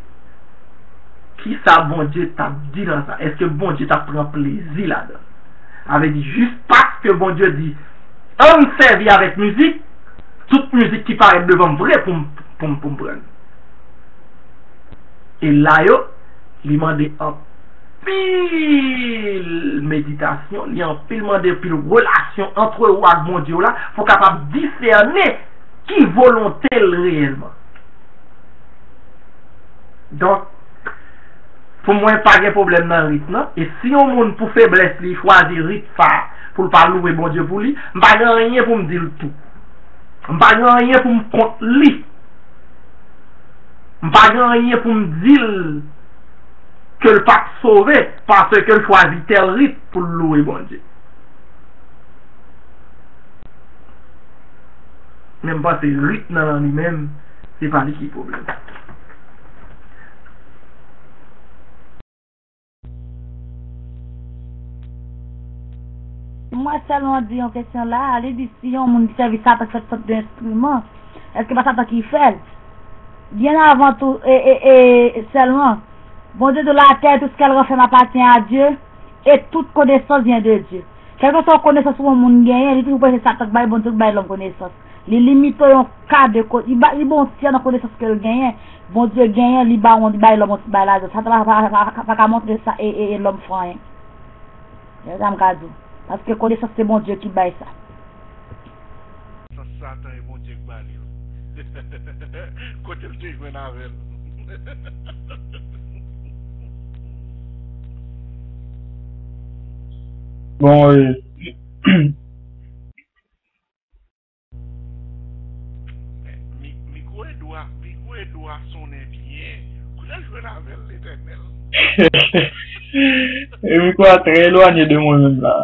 kisa Bondye t ap di nan sa. Èske Bondye t ap pran plezi ladan l? Sa vle di, jis paske Bondye di, ann sèvi avèk mizik, tout mizik ki parèt devan m vre pou m, pou m, pou m pran l. E la yo, li mande anpil meditasyon, li anpil mande anpil relasyon ant ou ak Bondye w la pou w kapab disène ki volonte l reyèlman. Donk, pou mwen, pa gen pwoblèm nan rit nan. E si yon moun, pou feblès li, chwazi rit sa a pou l pa louwe Bondye pou li, m pa gen anyen pou m di l tou. M pa gen anyen pou m kont li. M pa gen anyen pou m di l ke l p ap sove paske l chwazi tèl rit pou l louwe Bondye. Men m panse rit nan nan li menm, se pa li ki pwoblèm. Mwen sèlman di yon kesyon la, li di si yon moun ki sèvi Satan fèt sòt de enstriman, èske pa Satan ki fè l? Byen avan tou, e, e, e, sèlman, Bondye di latè, tout ce qu'elle renferme appartient à Dieu, et toute connaissance vient de Dieu. Kèlkeswa konesans yon moun genyen, li toujou prese Satan k bay Bondye, k bay lòm konesans. Li limite yon ka de ko-, li ba, li ba yon tyè nan konesans ke l genyen, Bondye genyen, li ba yon, li bay lòm yon ti bay ladan. Satan pa, pa, pa, pa ka montre sa, e, e, e lòm fè anyen. Se sa m ka di w. Paske konesans se Bondye ki bay sa. Sans Satan e Bondye k ba li l. Kote l te jwenn avè l? Bon, e, Mi-, mikwo Edwa, mikwo Edwa sonnen byen. Kote l jwenn avè l, Letènèl? E mikwo a trè elwanye de mwen menm la.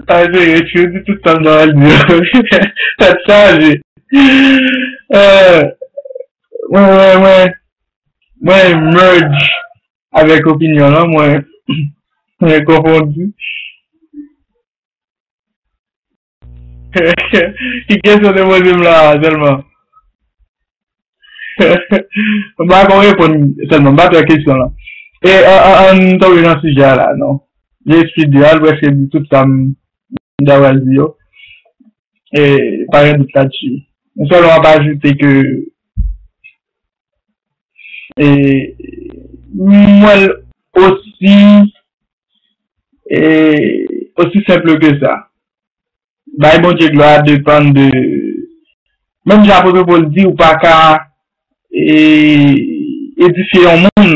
Sa se yo di tout sa m ta pral di yo. Tèt chaje. Euh, mwen, mwen, mwen, mwen merge avèk opinyon lan, mwen, mwen konfondi. Ki kesyon w te poze m la a sèlman? M pa konn reponn sèlman, m pa t wè kesyon lan. E an, an, an tonbe nan sijè a la, non. Lespri de a, l prèske di tout sa m, m ta pral di yo. E pa gen dout la dsi. M sèlman ap ajoute ke, e, m wè l osi, e, osi senp ke sa. Bay Bondye glwa depann de, menm jan apot Pòl di, ou pa ka, e, edifye yon moun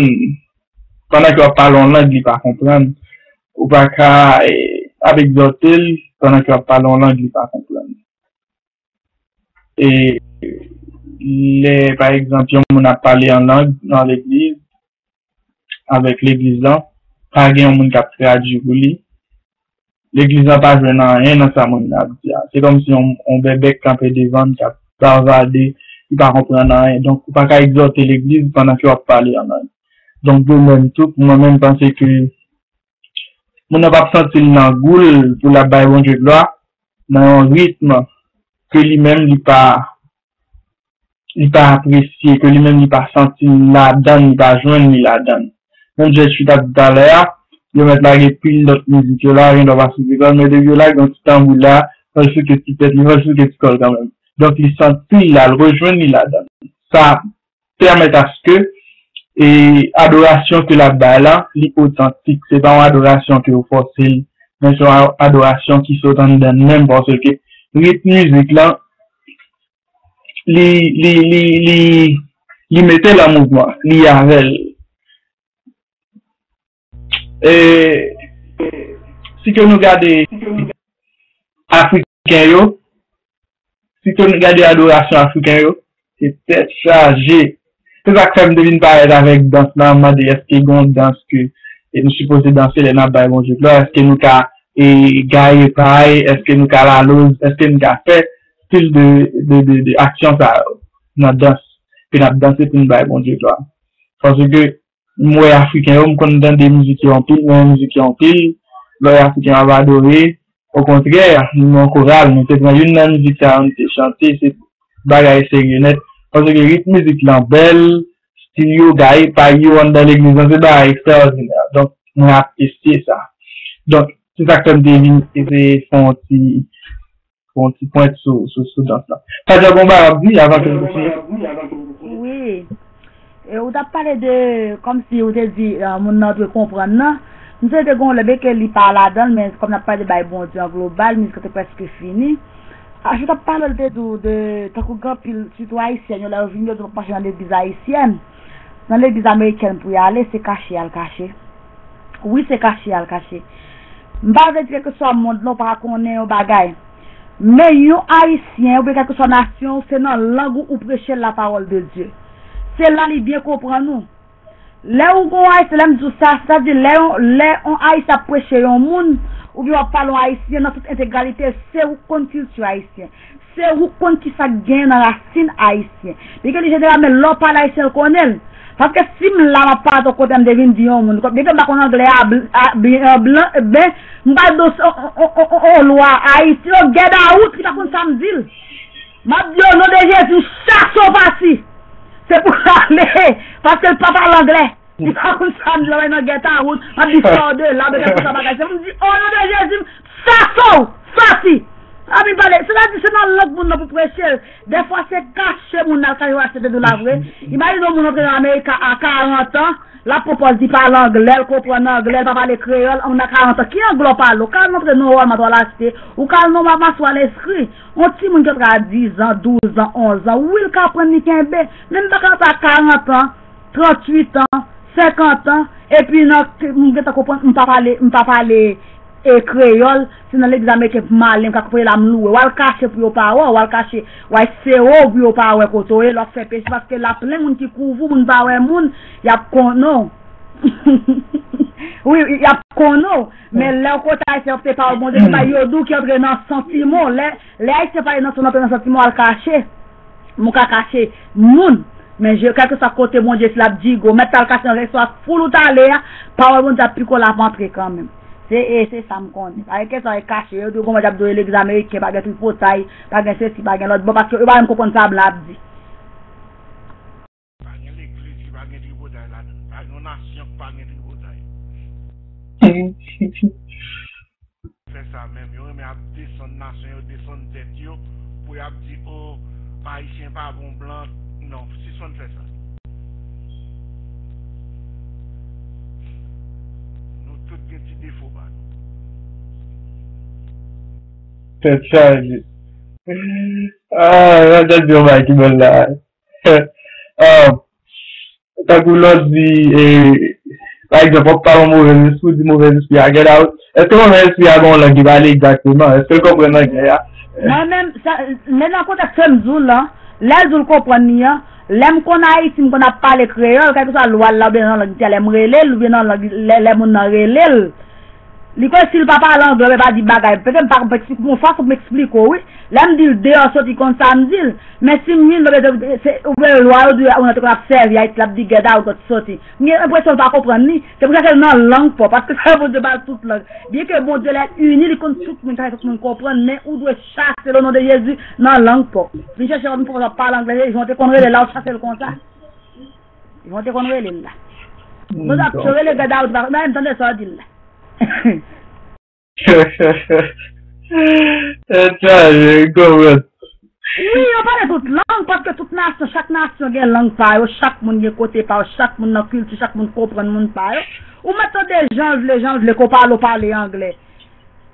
pandan ke w ap pale yon lang li pa konprann. Ou pa ka, e, ap egzòte l pandan ke w ap pale yon lang li pa konprann. E lè, pa egzanp, yon moun ap pale an lang nan legliz, avèk legliz lan, pa gen yon moun k ap tradui pou li. Legliz lan pa jwenn anyen nan sa moun nan ap di a. Se kòmsi yon, yon bèbè k kanpe devan l, k ap bavade, li pa konprann anyen. Donk, ou pa ka egzòte legliz pandan ke w ap pale an lang. Donk, de menm tou, pou mwen menm, m panse ke moun nan p ap santi l nan gou l pou l ap bay Bondye glwa nan yon ritm ke li menm li pa, li pa apresye, ke li menm li pa santi l ladan l, li pa jwenn li ladan l. Menm jan Jèswi t ap di talè a, yo mèt lage pil lòt mizik yo la, gen dwa pa sou ti kò l, men depi yo lage yon ti tanbou la, fò l souke ti tèt li, fò l souke ti kò l kanmenm. Donk, li santi l la, l rejwenn li ladan l. Sa pèmèt aske, e, adorasyon ke l ap bay la, li otantik. Se pa yon adorasyon ke yo fòse l, men se yon a-, adorasyon ki sot anndan l menm, paske ritm mizik lan, li, li, li, li, li mete l an mouvman, li avè l. E, si ke nou gade Afriken yo, si ke nou gade adorasyon Afriken yo, se tèt chaje. Se sa k fè m te vin parèt avèk dans la, m mande èske gen yon dans ke, e, nou sipoze danse lè n ap bay Bondye glwa, èske nou ka, e, gaye pay, èske nou ka laloz, èske nou ka fè stil de, de, de, de aksyon sa yo nan dans, ke n ap danse pou n bay Bondye glwa. Paske m wè Afriken yo, m konn tande mizik yo anpil, m renmen mizik yo anpil. Lè w wè Afriken yo ap adore, okontrè, nou nan koral, nou te pran youn nan mizik sa yo, nou te chante, se bagay serye nèt. Paske ritm mizik lan bèl, stil yo, gaye pay yo anndan legliz lan, se bagay ekstraòdinè. Donk, mwen apresye sa. Donk, se sa k fè m te vin eseye fè yon ti fè yon ti pwent sou, sou, sou dans la. Sa dja gon bagay w ap di avan ke nou kontinye? Wi. E ou t ap pale de, kòmsi ou te di, eh, moun nan dwe konprann nan. M sonje te gon lè, byen ke li pa ladan l, men kòm n ap pale de bay Bondye an global, mizik lan te prèske fini. Aje t ap pale, l te di w de, tankou gen anpil, sitou ayisyèn yo, lè yo vini, yo di yo p ap mache nan legliz ayisyèn. Nan legliz amerikèn pou y ale, se kache y al kache. Wi, se kache y al kache. M pa vle di kèlkeswa mond lan, ou pa ka konnen yon bagay. Men yon Ayisyen, oubyen kèlkeswa nasyon w, se nan lang ou ou preche la parole de Dieu. Se la li byen konprann ou. Lè ou gon Ayisyen, lè m di w sa, sa di lè yon, lè yon Ayisyen ap preche yon moun, oubyen w ap pale yon Ayisyen nan tout entegralite, se ou k konn kilti ayisyen. Se ou k konn kisa k genyen nan rasin ayisyen. Byen ke li jeneralman, lè w pale ayisyen, l konnen l. Paske si m la, m ap pale yon kote, m te vin di yon moun, byen ke m pa konn anglè a bl- a byen, an blan, ben, m pral di w on lwa Ayiti, yo get out, li pa konn sa m di l. M ap di, o non de Jezi, chase w pati. Se pou l ale, paske l pa pale anglè. Li pa konn sa m di l, anvè nan get out, m ap di sort de la, bebe tout sa bagay. Se pou m di, o non de Jezi, chase w, soti. Sa vin pale, sètadi se nan lang moun nan pou preche l. Dèfwa se kache moun nan al kache w achte de dola vre. Imajine yon moun antre nan Amerika a karant an, l ap pran pòz li pale anglè, l konprann anglè, l pa pale kreyòl, moun nan karant an, ki anglè w pale? Ou ka al antre nan Walmart w al achte, ou ka al nan Mamas w al enskri. Yon timoun ki antre a diz an, douz an, onz an, wi l ka aprann li kenbe, men m pa ka antre a karant an, tranntuit an, senkant an, epi nan, m gentan konprann, m pa pale, m pa pale e kreyòl, se nan legliz ameriken pou m ale, m ka konprann la m louwe. W al kache pou yo pa wè w, w al kache, w al sere w pou yo pa wè kote w ye, lè w ap fè peche, paske la plen moun ki kouvri w, moun pa wè moun, y ap konnen w. Wi, y ap konnen w. Men lè w kote ayisyen ap te pawòl Bondye, se pa yo di w ki antre nan santiman w. Lè, lè ayisyen pale nan santiman w, antre nan santiman w, al kache. Moun ka kache moun, men je, kèlkeswa kote Bondye si l ap digo, mèt al kache nan restwa foul ou t ale a, pawòl Bondye ap piko l ap antre kanmenm. Se e se sa m konnen. Pa gen kesyon e kache, yo di w gon Bondye ap di w legliz ameriken pa gen tripotay, pa gen sesi, pa gen lòt, bon, paske yo pa menm konprann sa blan ap di. Pa gen legliz ki pa gen tripotay ladan l. Pa gen yon nasyon ki pa gen tripotay. Fè sa menm. Yo renmen ap desann nasyon yo, desann tèt yo, pou y ap di, o, Ayisyen pa bon blan. Non, sispann fè sa. Nou tout gen ti defo pa nou. Tèt chaje. Ah, nan tèt yon bagay ki bèl la. Ah, tankou lè w di, e, pa egzanp, w ap pale yon movèz espri, w di movèz espri a get out. Èske movèz espri a gen yon lang li pale egzakteman? Èske l konprann anglè a? Mwen menm, sa, men nan kontèks ke m di w lan, lè l di w l konprann li an, lè m konn Ayiti, m konn ap pale kreyòl, kèlkeswa lwa l la oubyen nan lang li te a, lè m rele l, oubyen nan lang, lè, lè moun nan rele l, li kwè si l pa pale anglè, oubyen pa di bagay, petèt m pa konprann, bon, fason pou m eksplike w, wi. Lè m di l deyò soti, konn sa m di l. Men si m vin, oubyen, se, oubyen lwa yo di, ou nan te konn ap sèvi Ayiti, l ap di get out, soti. M gen enpresyon l pa konprann li. Se pou sa ke l nan lang pa w, paske sa Bondye ba l tout lang. Byen ke Bondye lè l ini, li konn tout moun, sa fè tout moun konprann, men ou dwe chase l o non de Jezi nan lang pa w. Vin chèche w, vin pale anglè, jan w te konn rele l la, ou chase l konsa. Jan w te konn rele l la. Bondye ap rele get out, pa, men tande sa w di l la. Tèt chaje, m konprann. Wi, yo pale tout lang, paske tout nasyon, chak nasyon gen lang pa yo, chak moun gen kote pa yo, chak moun nan kilti, chak moun konprann moun pa yo. Ou mèt tande jan l vle, jan l vle, ke w pale, w pale anglè.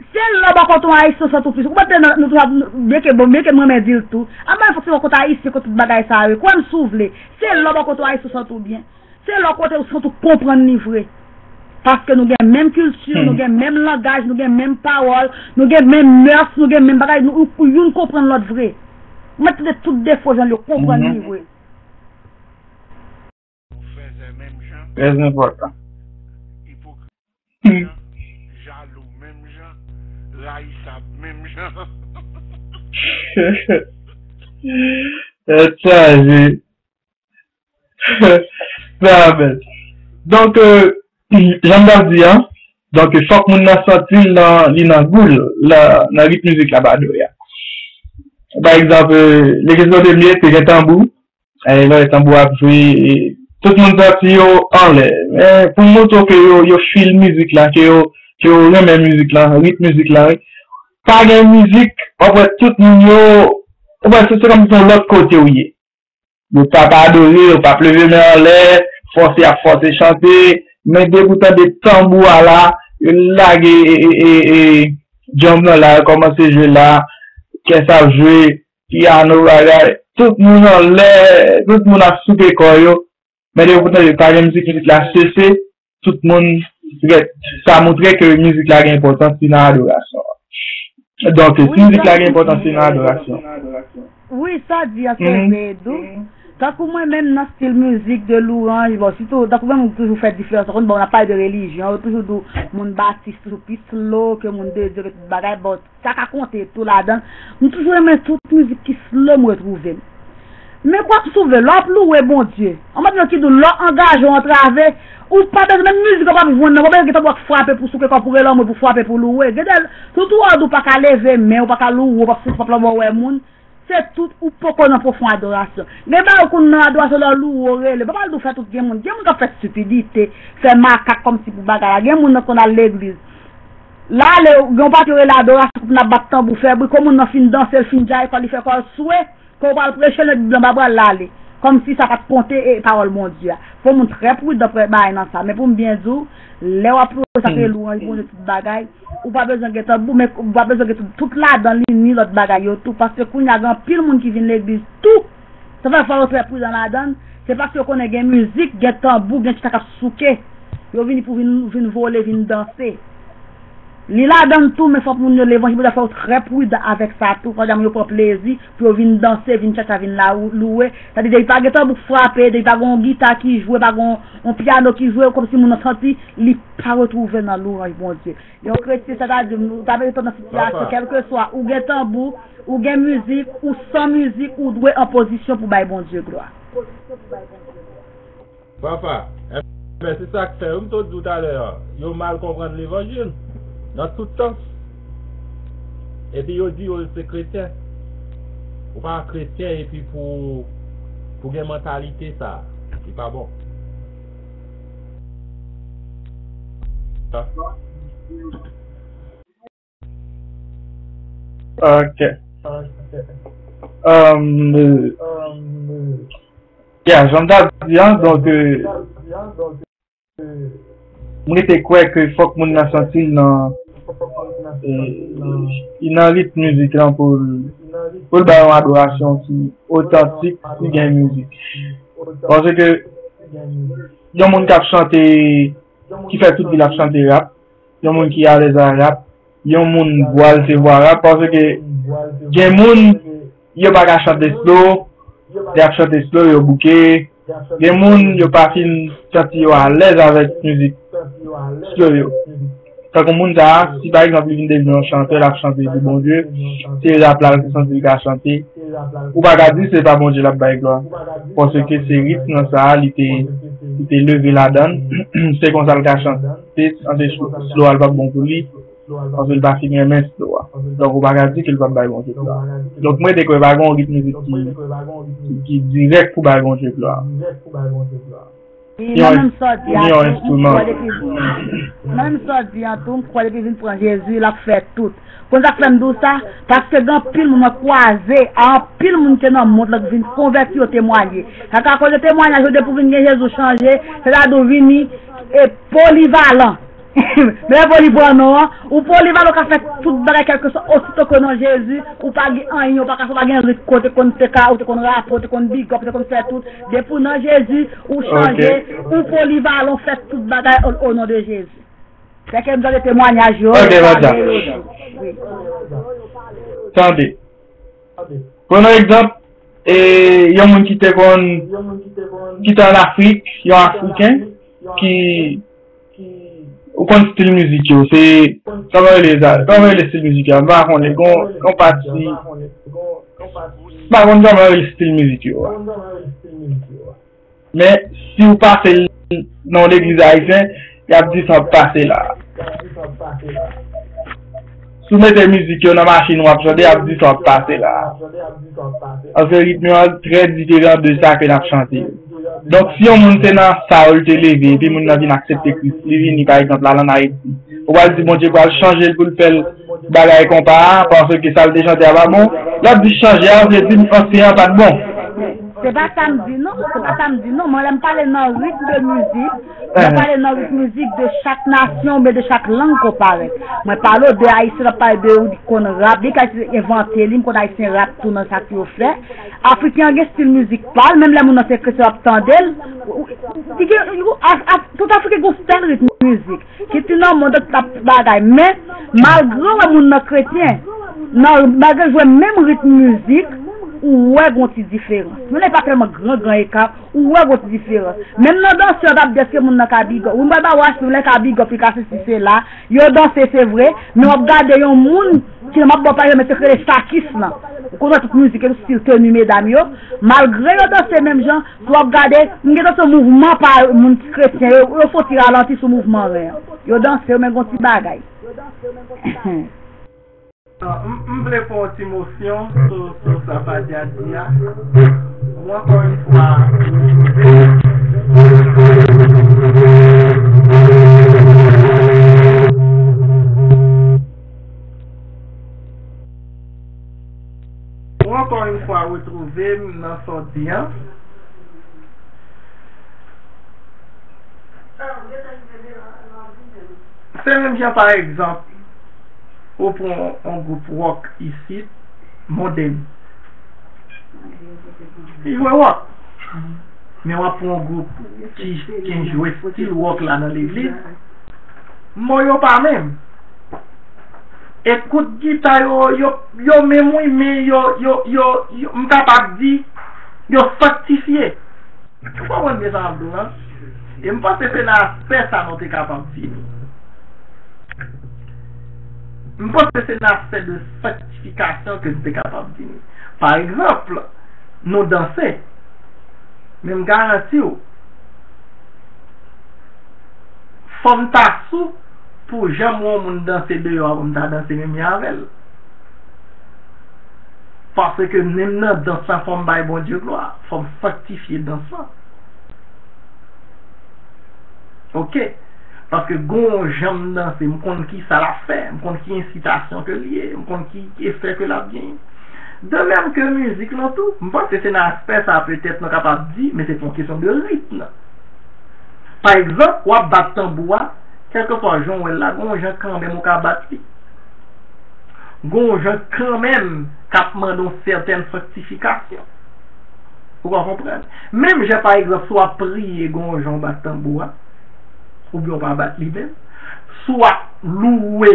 Se lè w bò kote yon Ayisyen w santi w plis. Ou mèt tande nou toujou ap, byen ke, bon, byen ke m renmen di l tou. Anben, fòk se bò kote Ayisyen, kote tout bagay sa yo. Kwè m si w vle. Se lè w bò kote yon Ayisyen w santi w byen. Se lè w kote ou santi w konprann li vre. Paske nou gen menm kilti, nou gen menm langaj, nou gen menm pawòl, nou gen menm mœurs, nou gen menm bagay, nou, ou, youn konprann lòt vre. Ou mèt tande tout defo jan l yo konprann li vre. Nou fèzè menm jan. Trè enpòtan. Ipokrit menm jan, jalou menm jan, rayisab menm jan. Tèt chaje. Sa bèl. Donk, euh, jan m t ap di a, donk, fòk moun nan santi l nan, li nan gou l, la, nan ritm mizik l ap adore a. Pa egzanp, euh, legliz kote m ye, te gen tanbou, e lè tanbou ap jwe, e tout moun santi yo anlè. Men pou montre w ke yo, yo feel mizik la, ke yo, ke yo renmen mizik la, ritm mizik la, wi. Pa gen mizik, w ap wè tout moun yo, w ap wè se, se kòmsi se yon lòt kote w ye. Yo p ap adore, yo p ap leve men anlè, fòse y ap fòse chante, men depi w tande tanbou a la, yo lage e, e, e, e, djanm nan la, yo kòmanse jwe la, kès ap jwe, pyano, bagay, tout moun anlè, tout moun ap souke kò yo, men depi w tande pa gen mizik, mizik la sese, tout moun rèt. Sa montre ke mizik la gen enpòtans li nan adorasyon an. Donk, si mizik la gen enpòtans li nan adorasyon an. Wi, sa w di a se vre, Dou. Tankou mwen menm nan stil mizik de louanj, bon, sitou, tankou mwen menm m toujou fè diferans. Ou konn, bon, n ap pale de relijyon, yo toujou di w moun batis toujou pi slow ke moun de Dye, ke tout bagay, bon, sa ka konte tou ladan. M toujou renmen tout mizik ki slow, m retwouve m. Men kwa w ap souve, lè w ap louwe Bondye, an mwen ki di w, lè w angaje w antrave, ou pa bezwen, menm mizik w ap jwenn nan, w pa bezwen gen tanbou w ap frape pou souke kò w, pou rele anmwe, pou frape, pou louwe. Gen de, tout ou ap di w pa ka leve men, ou pa ka louwe, w ap soti, w ap lanmò wè moun. Se tout ou poko nan pwofon adorasyon. Gen bagay ou konn nan adorasyon lè w louwe, w rele. Papa l di w fè tout gen moun. Gen moun k ap fè stipidite, fè makak kòmsi pou bagay la. Gen moun nan konn al legliz. L ale, gen yon pati yo rele adorasyon pou n ap bat tanbou, fè bri. Kou moun nan fin danse, l fin djaye kò l, li fè kò l swe. Kou w pral preche, l di blan pa pral lale. Kòmsi sa pa t konte e pawòl Bondye a. Fò moun trè pridan pou bagay nan sa. Men pou m byen di w, lè w ap louwe sa k rele lwanj Bondye tout bagay, ou pa bezwen gen tanbou, men ou pa bezwen gen tout, tout ladan li ni lòt bagay yo tou. Paske kounye a gen anpil moun ki vin legliz tou. Sa fè fò yo trè pridan ladan l. Se paske yo konnen gen mizik, gen tanbou, gen chita k ap souke. Yo vini pou vin, vin vole, vin danse. Li ladan l tou, men fòk moun yo levanjil, Bondye fè yo trè pridan avèk sa tou. Pandan yo pran plezi pou yo vin danse, vin tchatcha, vin la louwe. Sa di depi pa gen tanbou k frape, depi pa gen yon gita ki jwe, pa gen yon, yon pyano ki jwe, kòmsi moun nan santi li pa retwouve nan lwanj Bondye. Yon kretyen, sètadi, ou ta mete tèt nan sitiyasyon, kèlkeswa, ou gen tanbou, ou gen mizik, ou san mizik, ou dwe an pozisyon pou bay Bondye glwa. Papa, enben se sa k fè, wi, m t di w talè a, yo mal konprann levanjil nan tout sans. Epi yo di yo se kretyen. Ou pa kretyen epi pou, pou gen mantalite sa, li pa bon. Ok. Um, yeah, jan m ta di an, donk, m rete kwè ke fòk moun nan santi l nan, e, nan rit mizik lan pou l, pou l bay yon adorasyon ki otantik, ki gen mizik. Paske yon moun k ap chante, ki fè tout vi l ap chante rap, yon moun ki alèz a rap, yon moun vwa l se vwa rap, paske gen moun yo pa ka chante slow, lè y ap chante slow yo bouke, gen moun yo pa fin santi yo alèz avèk mizik slow yo. Tankou moun sa a, si pa egzanp li vin devni yon chantè, l ap chante pou Bondye, se rap la l santi l ka chante, ou pa ka di se pa Bondye l ap bay glwa, paske se ritm nan sa a li te, li te leve ladan l, se konsa l ka chante. Te tande slow a l p ap bon pou li, paske l pa fin renmen slow a. Donk ou pa ka di ke l p ap bay Bondye glwa. Donk mwen te kwè pa gen yon rit mizik ki, ki, ki dirèk pou bay Bondye glwa. Wi, nan menm sa w di a tou, m kwè depi, nan menm sa w di a tou, m kwè depi vin pran Jezi, l ap fè tout. Konn sa k fè m di w sa? Paske gen anpil moun mwen kwaze, anpil moun ki te nan mond lan ki vin konvèti, yo temwanye. Sa ka koze temwanyaj yo depi w vin gen Jezi w chanje, sètadi w vini e polivalan. Men polivalan non an, ou polivalan, ou ka fè tout bagay kèlkeswa, osito ke nan Jezi, ou pa gen anyen, ou pa ka fè, ou pa gen rit kote konn te ka, ou te konn rape, ou te konn big up, ou te konn fè tout. Depi w nan Jezi, ou chanje, ou polivalan, ou fè tout bagay o, o non de Jezi. Sèke m tande temwanyaj yo, yo pale yo tou. Wi. Tande. Pran yon egzanp, e, yon moun ki te konn, ki te ann Afrik, yon Afriken, ki, ou konn stil mizik yo, se, kòman yo rele sa, kòman yo rele stil mizik yo a, m pa konnen, gon, gon pati, m pa konn kòman yo rele stil mizik yo a. Men, si w pase l nan yon legliz ayisyen, y ap di sa w ap pase la. Si w mete mizik yo nan machin w ap chante, y ap di sa w ap pase la. Paske ritm yo an trè diferan de sa ke n ap chante yo. Donk, si yon moun se nan sa yo l te leve, epi moun nan vin aksepte Kris, li vini, pa egzanp, la, ann Ayiti, ou pral di Bondye pral chanje l pou l fè l bagay konpa a, paske sa l te chante a pa bon, l ap di chanje a vle di ansyen an pa t bon. Se pa sa m di non, se pa sa m di non. Mwen, lè m pale nan ritm de mizik, mwen pale nan ritm mizik de chak nasyon oubyen de chak lang ke w parèt. Mwen pale w de Ayisyen, l ap pale de ou konn rap, de Ayisyen envante li, m konn Ayisyen rap tou nan sa ke yo fè. Afriken an gen stil mizik pa l, menm lè moun nan se kretyen w ap tande l. Li gen, a, a, tout Afriken gen yon sèl ritm mizik. Ki ti nan mond ap bagay. Men, malgre w wè moun nan kretyen, nan, malgre l jwe menm ritm mizik, ou wè gon ti diferans. Menm lè pa tèlman gran, gran eka, ou wè gon ti diferans. Menm nan danse, yo t ap di èske moun nan ka big up. Wi, m pral ba w respè, lè ka big up, li ka sesi, sela. Yo danse, se vre, men w ap gade yon moun ki nan m ap ba w pa janm se rele Sakis lan. Ou konn wè tout mizik e tout stil teni medam yo. Malgre yo danse menm jan, si w ap gade, m gen tansyon mouvman pa moun ki kretyen yo, yo fon ti ralanti sou mouvman ren an. Yo danse, yo men gon ti bagay. M, m vle fè yon ti mosyon sou, sou sa Fadia di a. Ou ankò yon fwa retwouve. Ou ankò yon fwa retwouve m nan sa w di an. Se menm jan pa egzanp, ou pran yon gwoup wòk isit, modèn. Li jwe wòk. Men w ap pran yon gwoup ki, ki jwe stil wòk la nan legliz. Mo yo pa menm. E kout gita yo, yo, yo menm wi, men yo, yo, yo, yo, m kapab di, yo sanktifye. Ou konprann byen sa m ap di w lan? E m panse se nan aspè sa nou te kapab vini. M panse se nan aspè de sanktifikasyon ke n te kapab vini. Pa egzanp, nou danse, men m garanti w, fò m ta sou pou jan m wè yon moun danse deyò a pou m ta danse menm jan avè l. Paske menm nan dans lan, fò m bay Bondye glwa, fò m sanktifye dans lan. Oke? Paske gon jan m danse, m konn ki sa l ap fè, m konn ki ensitasyon ke l ye, m konn ki efè ke l ap genyen. De menm ke mizik lan tou, m panse se nan aspè sa a petèt nou kapab di, men se pa yon kesyon de ritm. Pa egzanp, w ap bat tanbou a, kèlkeswa jan w wè l la, gon jan kanmenm ou ka bat li. Gon jan kanmenm k ap mande yon sètèn sanktifikasyon. Ou ka konprann? Menm jan, pa egzanp, si w ap priye, gon jan w bat tanbou a, oubyen w pa bat li menm. Si w ap louwe,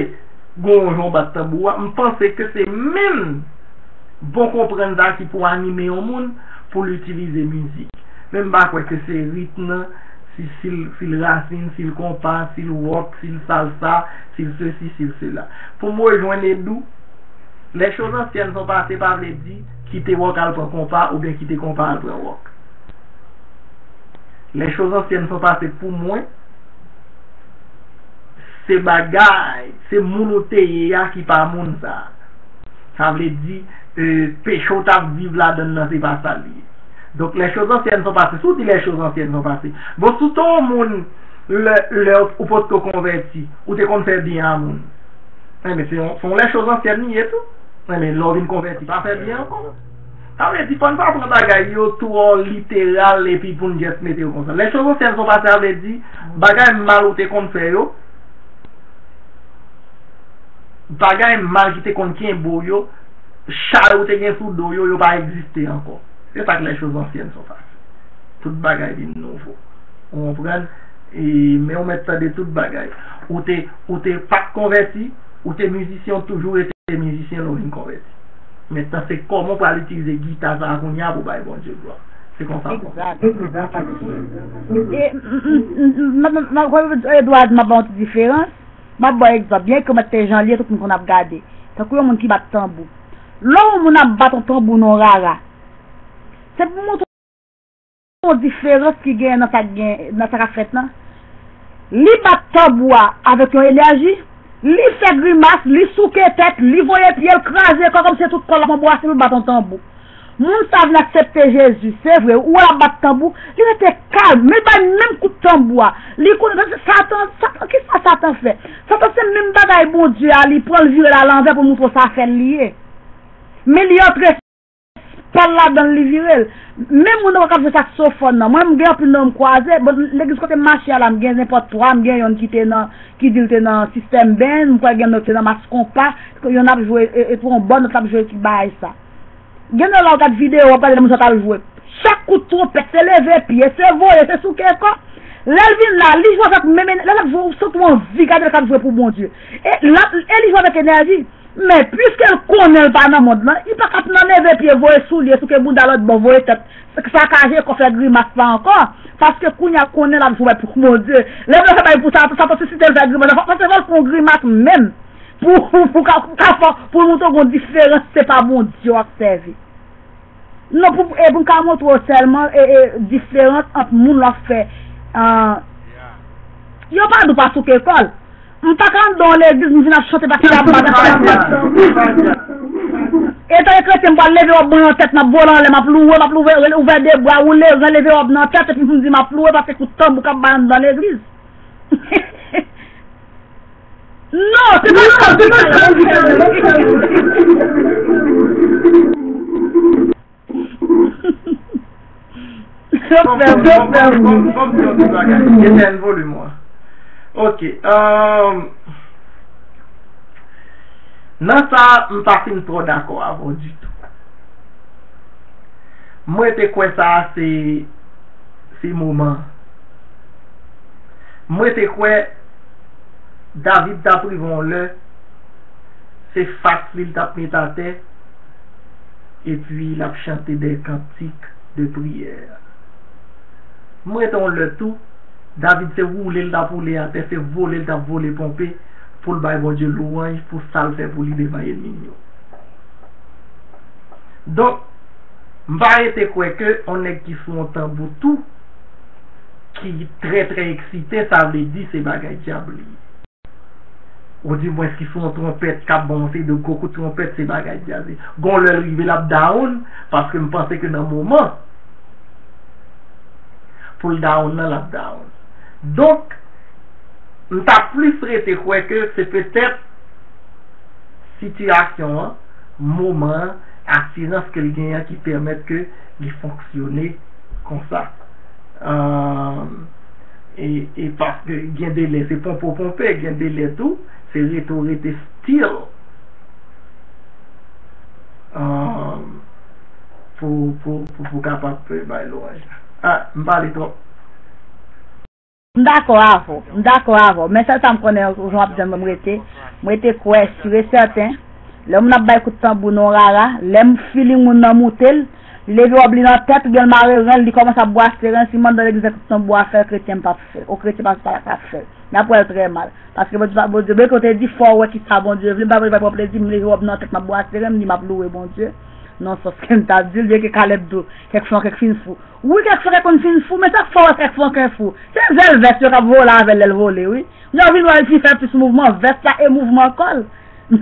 gon jan w bat tanbou a, m panse ke se menm bon konprann sa ki pou anime yon moun pou l itilize mizik. Men m pa kwè ke se ritm nan, si, si l, si l rasin, si l konpa, si l wòk, si l salsa, si l sesi, si l sela. Pou m rejwenn Edou, les choses anciennes sont passées pa vle di kite wòk al pran konpa oubyen kite konpa al pran wòk. Les choses anciennes sont passées pou mwen, se bagay, se moun ou te ye a ki pa moun sa a. Sa vle di, e, peche w t ap viv ladann nan, se pa sa l ye. Donk, les choses anciennes sont passées. Si w di les choses anciennes sont passées, bon, si w te yon moun, lè, lè ou potko konvèti, ou te konn fè byen a moun, enben, se yon, se yon les choses anciennes li ye tou. Enben, lè w vin konvèti, pa fè byen ankò. Sa vle di, fò n pa pran bagay yo twò literal epi pou n just mete yo konsa. Les choses anciennes sont passées, sa vle di, bagay mal ou te konn fè yo, bagay mal ki te konn kenbe w yo, chay ou te gen sou do w yo, yo pa egziste ankò. Se sa k les choses anciennes sont passées. Tout bagay vin nouvo. Ou konprann? E, men ou mèt tande tout bagay. Ou te, ou te pa t konvèti, ou te mizisyen, ou toujou rete mizisyen lè w vin konvèti. Mentnan, se kòman w pral itilize gita sa a kounye a pou w bay Bondye glwa. Se konsa m panse. Egzak. E, m, m, m, m, m, m, Edward, m ap ba w yon ti diferans. M ap ba w egzanp. Byen ke mwen te jan l ye, tout moun konn ap gade. Tankou yon moun ki bat tanbou. Lè yon moun ap bat yon tanbou nan rara, se pou montre yon diferans ki genyen nan sa k gen, nan sa k ap fèt lan. Li bat tanbou a avèk yon enèji, li fè grimas, li souke tèt, li voye pye l, kraze kò kòmsi se tout kò l ap anbrase pou l bat yon tanbou. Moun sa vin aksepte Jezi, se vre, ou wè l ap bat tanbou, li rete kalm, men l bay menm kout tanbou a. Li konnen, Satan, Satan, kisa Satan fè? Satan se menm bagay Bondye a, li pran l vire l alanvè pou l montre w sa fè l li ye. Men li antre pa l ladan l, li vire l. Menm moun nan k ap jwe saksofòn nan. Mwen, m gen anpil nan yo m kwaze. Bon, legliz kote m mache a la, m gen nenpòt twa. M gen yonn ki te nan, ki di l te nan sistèm band. M kwè gen yonn lòt te nan mas konpa. Yonn ap jwe e, e, twonbòn, lòt ap jwe ti bagay sa. Gen nan la, w gad videyo, w ap gade moun sa t al jwe. Chak kout twonpèt, se leve pye, se voye, se souke kò. Lè l vin la, li jwe avèk menm, lè l ap jwe, ou santi w anvi gade l k ap jwe pou Bondye. E, l ap, e li jwe avèk enèji. Men piske l konnen l pa nan mond lan, li pa ka ap nan leve pye, voye soulye, souke bounda lòt bò, voye tèt sakaje, kò fè grimas la ankò. Paske kounye a l konnen l ap jwe pou Bondye. Lè Bondye fè bagay pou sa, sa fò sisite l fè grimas, sa fò, sa fò l fè yon grimas menm. Pou, pou, pou ka, pou ka fè, pou l montre w gon diferans, se pa Bondye w ap sèvi. Non, pou, e pou m ka montre w sèlman e, e, diferans ant moun l ap fè. An, yo pa di w pa souke kò l. M pa ka anndan yon legliz, m vin ap chante, pa fè ap bat, ap bat. Etan ke kretyen, m pral leve wòb mwen nan tèt, m ap vole anlè, m ap louwe, m ap louwe, ouvè de bra, woule ren, leve wòb nan tèt, epi m di m ap louwe, paske kout tanbou k ap bay anndan legliz. Non, se pa sa, se pa sa. Yo fè, yo fè. Fò m di yon ti bagay. Etèn volim ou an. Ok. Um, nan sa, m pa fin twò dakò avè w ditou. Mwen te kwè sa se, se moman. Mwen te kwè David t ap rive yon lè, se fas li l t ap met atè, epi l ap chante de kantik de priyè. Mwen te yon lè tou, David se woule l t ap woule atè, se vole l t ap vole ponpe pou l bay Bondye lwanj pou sa l fè pou li devan ènmi l yo. Donk, m pa rete kwè ke yon nèg ki sou yon tanbou tou, ki trè, trè eksite, sa vle di se bagay dyab li ye. Ou di mwens ki sou yon twonpèt k ap ba yon seri de gwo kout twonpèt, se bagay dyab li ye. Gon lè l rive l ap down, paske m panse ke nan moman pou l down nan, l ap down. Donk, m ta plis rete kwè ke se petèt sitiyasyon an, moman an, asirans ke l genyen an ki pèmèt ke li fonksyone konsa. Ahn, e, e paske gen de lè se ponpe w ponpe, gen de lè tou, se rete w rete still. Ahn, pou, pou, pou, pou kapab bay lwanj la. Ah, m pale twòp. M dakò avè w, m dakò avè w, men sèl sa m konnen, jan w ap di m, m rete, m rete kwè, si e sèten, lè moun ap bay kout tanbou nan rara, lè m feeling moun nan moute l, li leve wòb li nan tèt, oubyen l mare ren l, li kòmanse ap bwase ren l, si m anndan legliz kout tanbou a fè l, kretyen m p ap fè, o kretyen pa, pa, p ap fè l. N ap wè l trè mal. Paske Bondye, Bondye, men kote di fò w wè kisa Bondye vle, m pa vle bay pran plezi, m leve wòb nan tèt, m ap bwase ren m, di m ap louwe Bondye. Non, sòske m t ap di l, byen ke Kalèb di w, kèk fwa, kèk fin fou. Wi, kèk fwa, kèk konn fin fou, men sa k fè w wè kèk fwa, kèk fou. Se zèl vès yo k ap vole avè l lè l vole, wi. Lè w vin wè l fin fè plis mouvman vès la e mouvman kò l.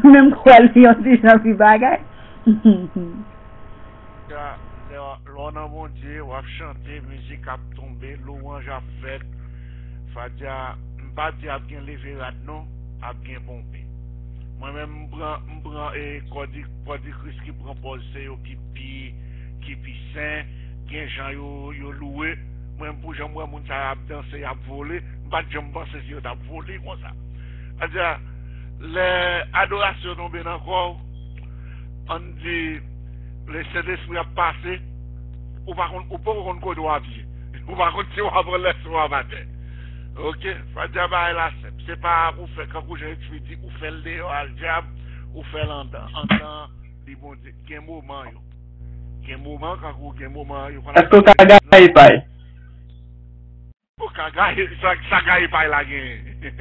Men m kwè li yon ti jan pi bagay. Lè, lè w nan Bondye, w ap chante, mizik ap tonbe, lwanj ap fèt. Fadja, m pa di ap gen leve rad non, ap gen ponpe. Mwen menm, m pran, m pran, e, kò di, kò di Kris ki pran pòz se yo ki pi, ki pi sen, gen jan yo, yo louwe. Mwen menm, pou jan m wè moun sa yo ap danse, y ap vole, m pa t janm panse si yo t ap vole konsa. Fadja, lè adorasyon tonbe nan kò w, ann di, le Sentespri ap pase, ou pa konn, ou poko konn kote w ap ye. Ou pa konn si w ap anlè, si w ap atè. Ok? Fadja, bagay la senp. Se pa ou fè, kankou jan Etfi di, ou fè l deyò al dyab, ou fè l anndan. Anndan, li Bondye. Gen moman yo. Gen moman, kankou gen moman yo. Èske w ka gaye pay? Ou ka gaye, sa, sa gaye pay la genyen.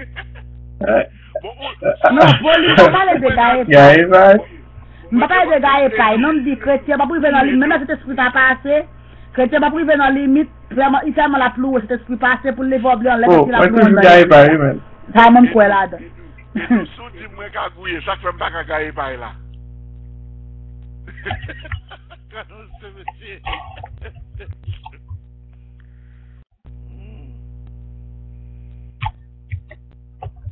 Bon, ou, non, Poli, m pa pale de gaye pay. Gaye pay. M pa pale de gaye pay, non, m di kretyen p ap rive nan limit, menm lè Sentespri pa pase, kretyen p ap rive nan limit, vrèman, li tèlman l ap louwe, Sentespri pase pou l leve wòb li anlè, oh, epi l ap mwen louwe toujou gaye pay, wi, men. Sa mwen m kwè ladan. Depi w sou di mwen ka gouye, sa k fè m pa ka gaye pay la. Gad on se mesye. Hmm.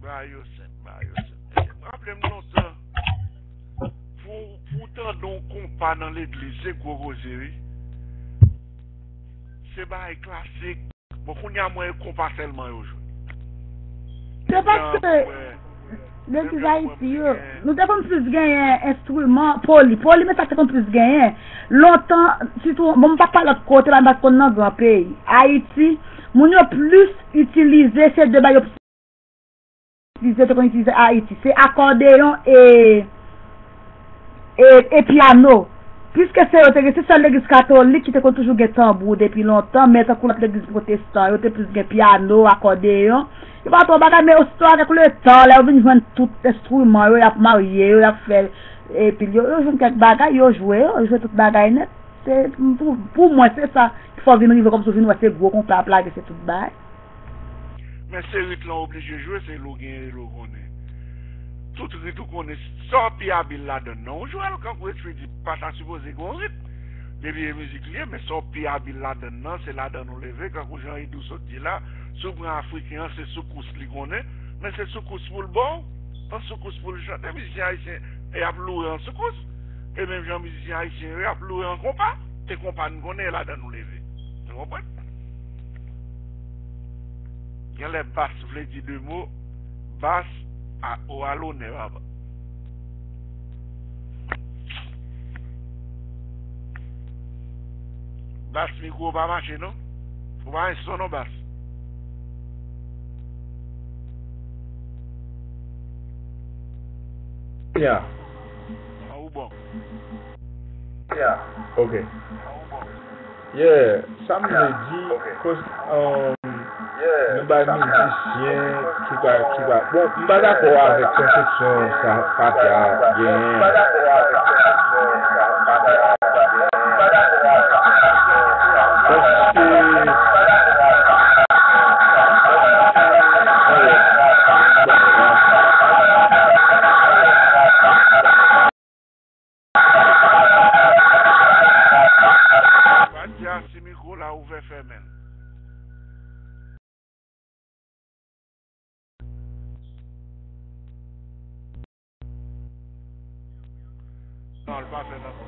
Bagay yo senp, bagay yo senp. M raple m lontan, pou, pou w tande yon konpa nan legliz, se gwo koze, wi. Se bagay klasik. Bon, kounye a, mwen, e konpa sèlman yo jwe. Se paske legliz Ayiti yo, nou te konn plis genyen enstriman, Poli, Poli, men sa te konn plis genyen. Lontan, sitou, bon, m p ap pale lòt kote la, m pa t konn nan gran peyi. Ayiti, moun yo plis itilize, se de bagay yo plis itilize, te konn itilize Ayiti. Se akòdeyon e, e, e pyano. Piske se yo te gen, se sèl legliz katolik ki te konn toujou gen tanbou depi lontan, men tankou lòt legliz pwotestan, yo te plis gen pyano, akòdeyon. Yo pa twò bagay, men osito avèk letan, lè yo vin jwenn tout enstriman yo, y ap marye yo, y ap fè, epi yo, yo jwenn kèk bagay, yo jwe yo, yo jwe tout bagay nèt. Se, pou, pou mwen, se sa ki fè w vin rive kòmsi w vin wè se gwo konpa ap lage, se tout bagay. Men se rit lan w oblije jwe, se rele w genyen, rele w konnen. Tout rit ou konnen, sa w pi abil ladann nan, ou jwe l kankou Etchwidi, pa ta sipoze gen yon rit. Depi e mizik li ye, men sa w pi abil ladann nan, se ladann ou leve, kankou jan Edou sot di la, si w pran afriken an, se soukous li konnen, men se soukous pou l ba w, an soukous pou l chante, mizisyen ayisyen, e ap loure an soukous, e menm jan mizisyen ayisyen yo, y ap loure an konpa, e konpa n konnen, e ladann ou leve. Nou konprann? Genlè bas vle di de mo, bas a o a lonè papa. Bas mikwo pa mache non. Ou pa gen son non bas. Ya. An ou bon. Ya. Ok. Yeah, sa m vle di, koz, um, nou bay mizisyen ki pa, ki pa, bon, m pa dakò avèk konsepsyon sa Fatia genyen. Paske, Fatia, si mikwo la ouvè, fèmen l. Non, l pa fèt ankò.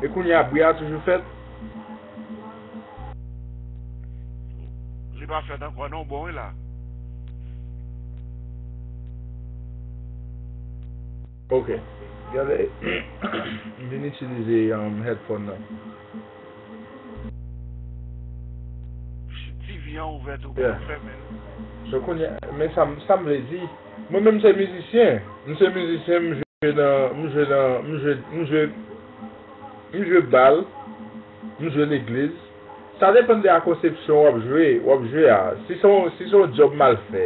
E kounye a, bri a toujou fèt? Li pa fèt ankò non, bon wi la. Ok. Gade, m vin itilize um, headphone nan. TV an ouvè tou, yeah. Fèmen. So kounye, men sa, sa m vle di, mwen menm se mizisyen. M se mizisyen, m jwe nan, m jwe nan, m jwe, m jwe, m jwe bal, m jwe legliz. Sa depann de a konsepsyon w ap jwe, w ap jwe a. Si se yon, si se yon djòb m al fè.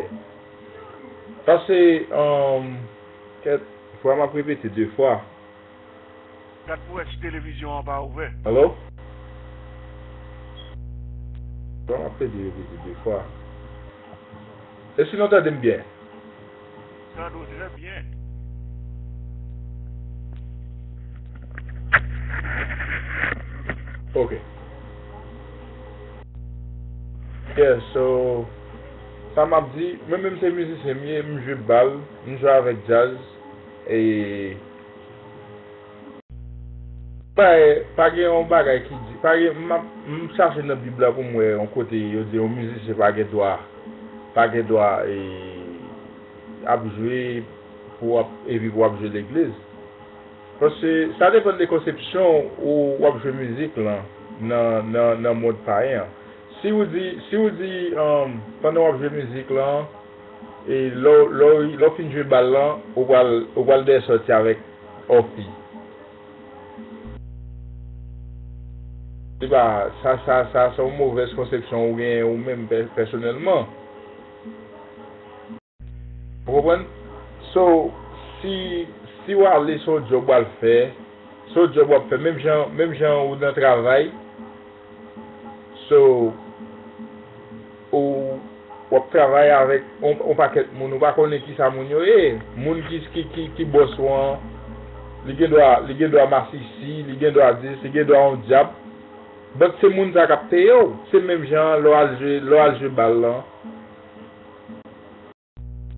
Paske, um, kèt, fwa m ap repete de fwa. Gad pou wè si televizyon an pa ouvè. Hello? Bon, m ap pede repete de fwa. Èske nou tande m byen? Tande w trè byen. Ok. Yeah, so, sa m ap di, mwen menm se mizisyen m ye, m jwe bal, m jwe avèk djaz, e Pa, pa gen yon bagay ki di, pa gen, m ap, m chache nan Bib la pou m wè yon kote yo di yon mizisyen pa gen dwa, pa gen dwa e, ap jwe pou w ap, epi pou w ap jwe legliz. Paske sa depann de konsepsyon ou w ap jwe mizik lan nan, nan, nan mond payen an. Si ou di, si ou di, um, pandan w ap jwe mizik lan, e lè w, lè w, lè w fin jwe bal lan, ou pral, ou pral dèyè sòti avèk on fi. Se pa, sa, sa, sa se yon movèz konsepsyon ou genyen ou menm pè, pèsonèlman. Ou konprann? So, si, si w ale se yon djòb w al fè, se yon djòb w ap fè, menm jan, menm jan ou nan travay, so, ou, w ap travay avèk on, on pakèt moun, ou pa konnen kisa moun yo ye. Moun ki, ki, ki, ki bòs ou an, li gen dwa, li gen dwa masisi, li gen dwa dis, li gen dwa yon dyab. But se moun sa k ap peye w. Se menm jan lè w al jwe, lè w al jwe bal lan.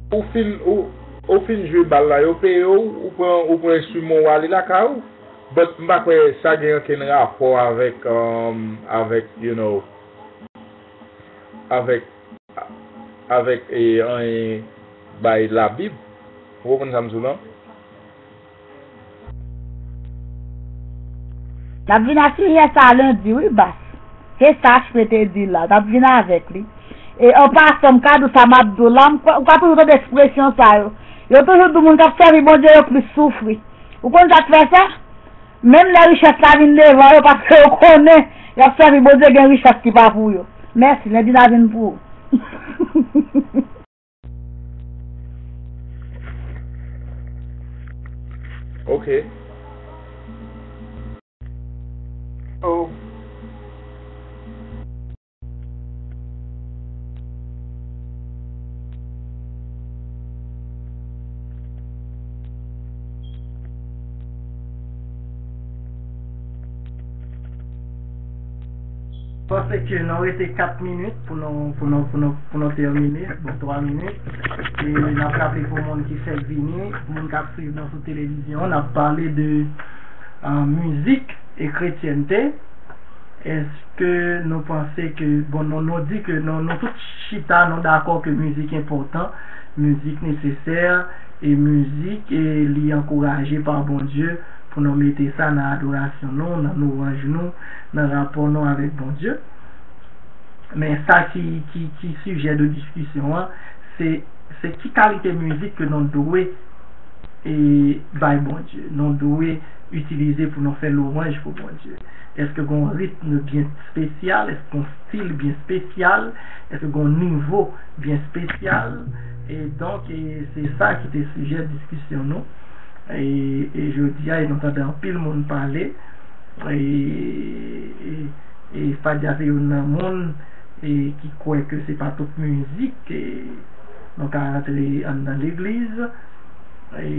Ou fin, ou, ou fin jwe bal la, yo peye w, ou pran, ou pran enstriman w ale lakay ou. But m pa kwè sa gen ankenn rapò avèk, um, avèk, you know, avèk, avèk e, anyen bay Labib. Ou konprann sa m di w lan? N ap vin a sijè sa a lendi wi, bas. Se sa H P te di la, n ap vin avèk li. E an pasan, m ka di w sa m ap di w la, m kwè, ou ka toujou tande ekspresyon sa yo. Yo toujou di moun k ap sèvi Bondye yo plis soufri. Ou konn sa k fè sa? Menm lè richès la vin devan yo, paske yo konnen y ap sèvi Bondye, gen richès ki pa pou yo. Mèsi, lendi n a vin pou ou. Ok. Oh. Panse ke nou rete kat minit pou nou pou nou pou nou pou nou tèmine, bon twa minit. E n ap raple pou moun ki fèk vini, moun k ap swiv nou sou televizyon, n ap pale de mizik e kretyènte. Èske nou panse ke, bon, nou, nou di ke nou, nou tout chita, nou dakò ke mizik enpòtan, mizik nesesè, e mizik e li ankouraje pa Bondye pou nou mete sa nan adorasyon nou, nan lwanj nou, nan rapò nou avèk Bondye. Men sa ki, ki, ki sijè de diskisyon an, se, se ki kalite mizik ke nou dwe e bay Bondye, nou dwe itilize pou nou fè lwanj pou Bondye. Èske gen yon ritm byen espesyal? Èske gen yon stil byen espesyal? Èske gen yon nivo byen espesyal? E donk, e se sa ki te sijè diskisyon nou. E, e jodi a, e nou tande anpil moun pale. E, e, e Fadia se youn nan moun e ki kwè ke se pa tout mizik e nou ka rantre anndan legliz. E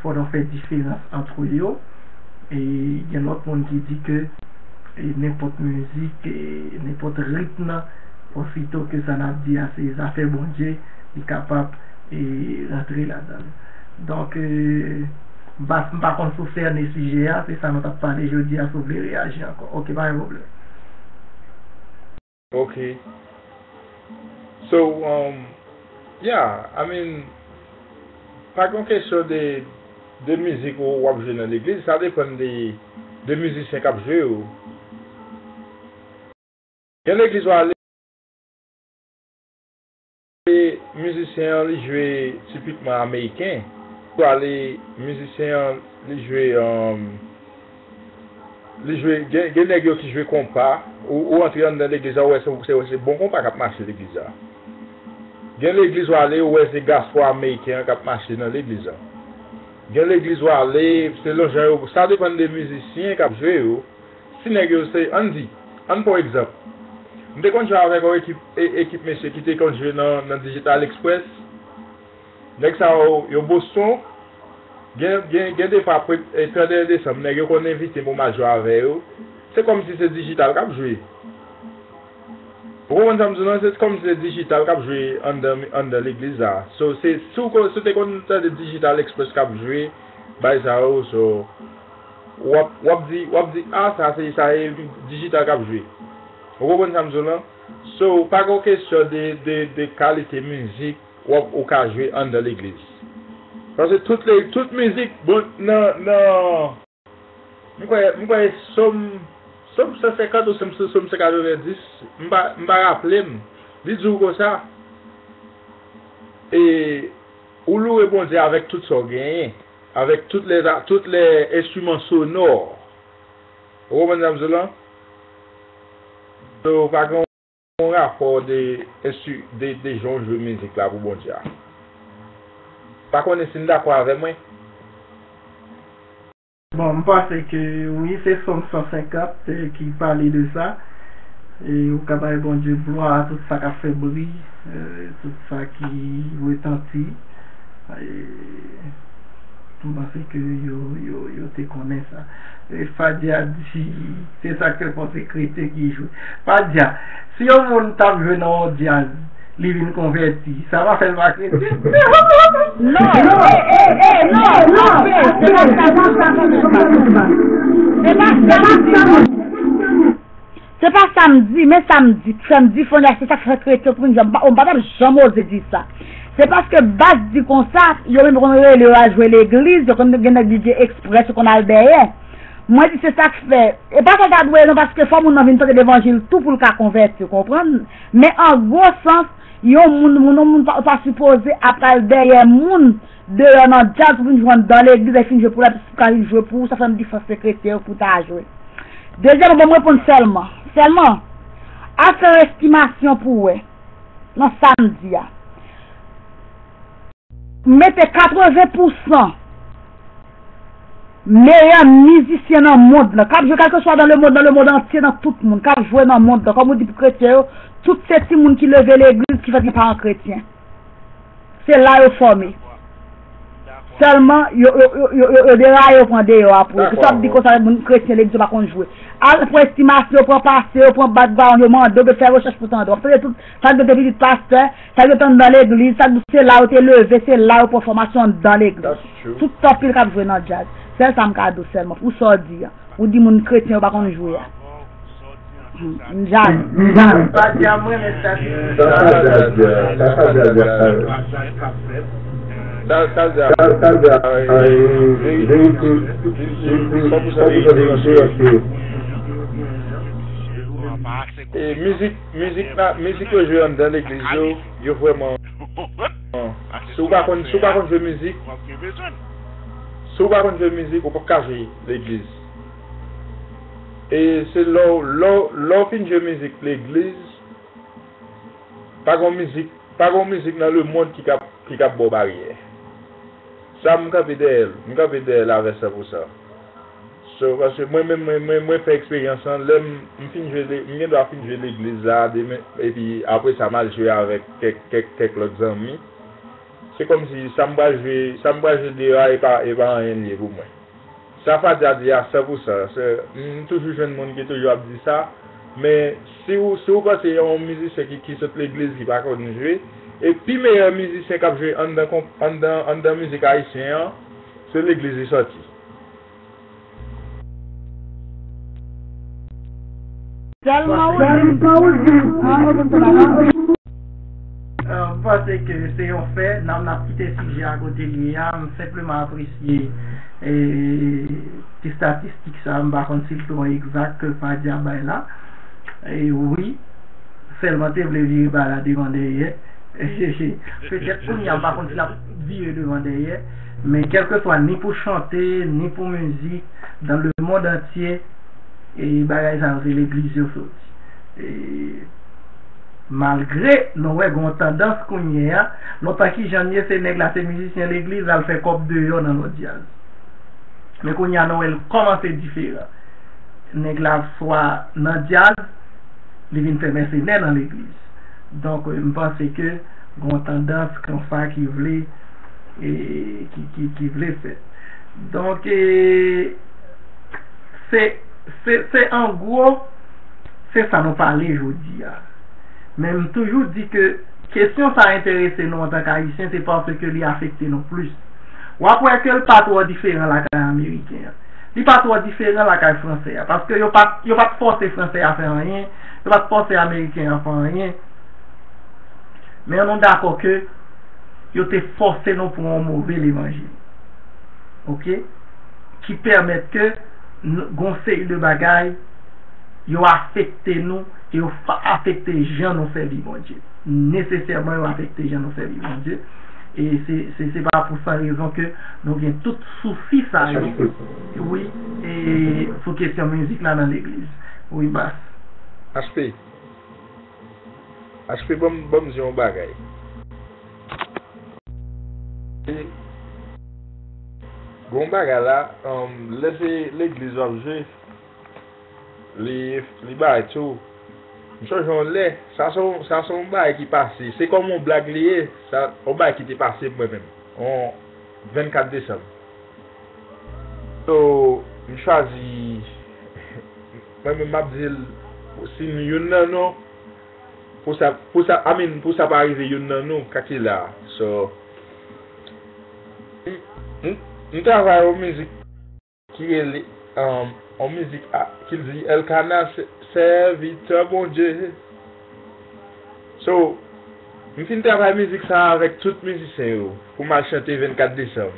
fò nou fè diferans ant yo. E gen lòt moun ki di ke e nenpòt mizik, e nenpòt ritm, osito ke sa n ap di a se zafè Bondye, li kapab e rantre ladan l. Donk, e, m pa, m pa konn sou sène sijè a, se sa nou t ap pale jodi a, si w vle reyaji ankò. Ok, pa gen pwoblèm. Ok. So, um, yeah, I mean, pa gen kesyon de, de mizik ou w ap jwe nan legliz, sa depann de, de mizisyen k ap jwe yo. Gen legliz w ale, mizisyen an li jwe tipikman ameriken. W ale, mizisyen an li jwe, um, li jwe, gen, gen nèg yo ki jwe konpa, ou, ou antre anndan legliz la, ou wè se, se, se bon konpa k ap mache legliz la. Gen legliz w ale, ou wè se gason ameriken an k ap mache nan legliz la. Gen legliz w ale, selon jan yo, sa depann de mizisyen k ap jwe yo. Si nèg yo se, ann di, ann pran yon egzanp. M te konn jwe avèk yon ekip, e, ekip mesye ki te konn jwe nan, nan Digital Express. Nèg sa yo, yo Boston. Gen, gen, gen defwa apre, e, trannteyen desanm, nèg yo konn envite m pou m al jwe avè yo. Se kòmsi se Digital k ap jwe. Ou konprann sa m di w lan? Se kòmsi se Digital k ap jwe anndan, anndan legliz la. So, se, si w ko-, si w te konn tande Digital Express k ap jwe, bay sa yo, so, w ap, w ap di, w ap di, a, sa se, sa e Digital k ap jwe. Ou konprann sa m di w lan? So, pa gen kesyon de, de, de kalite mizik w ap, ou ka jwe anndan legliz. Paske tout le, tout mizik, bon, nan, nan, m kwè, m kwè Sòm, Sòm san senkant ou Sòm, Sòm san katrevenndis, m pa, m pa raple m, li di w konsa, e, ou loure Bondye avèk tout sa w genyen, avèk tout lè, tout lè enstriman sonò. Ou konprann sa m di w lan? So, pa gen yon rapò de, enstri-, de, de jan w jwe mizik la pou Bondye a. Pa konnen si n dakò avè mwen. Bon, m panse ke wi, se Sòm san senkant, e, ki pale de sa. E ou ka bay Bondye glwa a tout sa k ap fè bri, e, tout sa ki retanti. E, m panse ke yo, yo, yo te konnen sa. E Fadia di, se sa k fè fò se kretyen ki jwe. Fadia, si yon moun t ap jwe nan yon djaz, li vin konvèti, sa pa fè l pa kretyen? Non, e, e, e, non, non, se pa sa, se pa sa, se pa sa. Se pa sa m di, men sa m di, sa m di, Fanya, se sa k fè kretyen pou m di, m pa, m pa t ap janm oze di sa. Se paske baz di konsa, yo menm konn rele yo al jwe legliz, yo konn gen nèg D J Express, yo konn al dèyè. Mwen di se sa k fè, e pa sa ta dwe non, paske fò moun nan vin tande levanjil tou pou l ka konvèti, ou konprann? Men an gwo sans, Yon moun, moun, yon moun pa, pa sipoze ap al dèyè moun deyò nan djaz pou vin jwe anndan legliz, lè fin jwe pou la, pou ka vin jwe pou ou, sa fè m di fòs se kretyen yo pou ta jwe. Dezyèm, ban m reponn Sèlman. Sèlman, a fè yon estimasyon pou wè, nan sa m di a. Mete katreven pousan meyè mizisyen nan mond lan, k ap jwe kèlkeswa nan lemond, nan lemond antye, nan tout moun, k ap jwe nan mond lan, kòm ou di pou kretyen yo, tout se timoun ki leve legliz ki fèt gen paran kretyen. Se la yo fòme. Sèlman, yo, yo, yo, yo, yo, yo deraye, yo pran deyò a pou yo. Kisa w ap di konsa, moun kretyen, legliz yo pa konn jwe. Al pran estimasyon, yo pran pastè, yo pran background, yo mande, yo fè rechèch pou tande. W ap tande tout, sa k te pitit pastè, sa k te anndan legliz, sa k se la yo te leve, se la yo pran fòmasyon anndan legliz. Tout tòpil k ap jwe nan djaz. Sèl sa m ka di w sèlman, pou sa w di a. Ou di moun kretyen yo pa konn jwe a. Hmm, m jaloux. M jaloux. Pa di a mwen, men statistik. Sa Fadja di a, sa Fadja di a. Sa, sa Fadja, sa Fadja, verite, verite, san pou san verite, paske e mizik, mizik la, mizik yo jwe anndan legliz yo, yo vrèman, si w pa konn, si w pa konn jwe mizik, si w pa konn jwe mizik, ou p ap ka jwe legliz. E se lè w, lè w, lè w fin jwe mizik legliz, pa gon mizik, pa gon mizik nan lemond ki kab, ki kab ba w baryè. Sa, m kanpe dèyè l, m kanpe dèyè l avè san pou san. So, paske mwen menm, mwen, mwen, mwen fè eksperyans lan, lè m, m fin jwe, le- m gen dwa fin jwe legliz la demen, epi apre sa, m al jwe avèk kèk, kèk, kèk lòt zanmi. Se kòmsi sa m pral jwe, sa m pral jwe deyò a, e pa, e pa anyen l ye pou mwen. Sa Fadja di a san pou san, se, m toujou jwenn moun ki toujou ap di sa, men si w, si w panse yon mizisyen ki, ki sot legliz ki pa konn jwe, e pi meyè mizisyen k ap jwe anndan, anndan, anndan mizik ayisyen an, se legliz li sòti. Sèlman ou di. An, ou konn sa la. Euh, m panse ke se yon fè, n ap, n ap kite sijè a kote l ye a, m senpleman apresye, e, ti estatistik sa, m pa konn si l twò egzak ke Fadja bay la. E wi, Sèlman te vle vire bagay la devan dèyè. Petèt kounye a, m pa konn si l ap vire devan dèyè, men kèlkeswa, ni pou chante, ni pou mizik, dans le monde entier, e bagay sa yo, se legliz yo soti. E malgre nou wè gen yon tandans kounye a, lontan ki jan l ye, se nèg la, se mizisyen legliz, l al fè kòb deyò nan lòt djaz. Men kounye a, nou wè l kòmanse diferan. Nèg la swa nan djaz, li vin fè mèsenè nan legliz. Donk, m panse ke gen yon tandans konsa ki vle, e, ki, ki, ki vle fèt. Donk, e, se, se, se an gwo, se sa nou pale jodi a. Men m toujou di ke kesyon sa a enterese nou antanke Ayisyen, se paske li afekte nou plis. W ap wè ke l pa twò diferan lakay Ameriken an. Li pa twò diferan lakay Fransè a. Paske yo pa t, yo pa t fòse Fransè a fè anyen, yo pa t fòse Ameriken an fè anyen. Men nou dakò ke yo te fòse nou pran yon move levanjil. Oke? Ki pèmèt ke n-, gon seri de bagay yo afekte nou, e yo fa-, afekte jan nou sèvi Bondye. Nesesèman, yo afekte jan nou sèvi Bondye. E se, se, se pa pou san rezon ke nou gen tout sousi sa yo. Wi, e sou kesyon mizik la nan legliz. Wi, bas. H P. H P, ban m, ban m di yon bagay. E, gon bagay la, um, lè se legliz w ap jwe, li, li bay tou. M sonje yon lè, sa se yon, sa se yon bagay ki pase. Se kòm yon blag li ye, sa, yon bagay ki te pase mwen menm. On vennkat desanm. So, m chwazi, mwen menm m ap di l, si n youn nan nou, pou sa, pou sa, I mean, pou sa pa rive youn nan nou, ka ki la. So, m, m, m travay yon mizik ki rele, um, yon mizik a, ki di Elkana, sè-, sèvitè Bondye. So, m fin travay mizik sa a avèk tout mizisyen yo, pou m al chante vennkat desanm.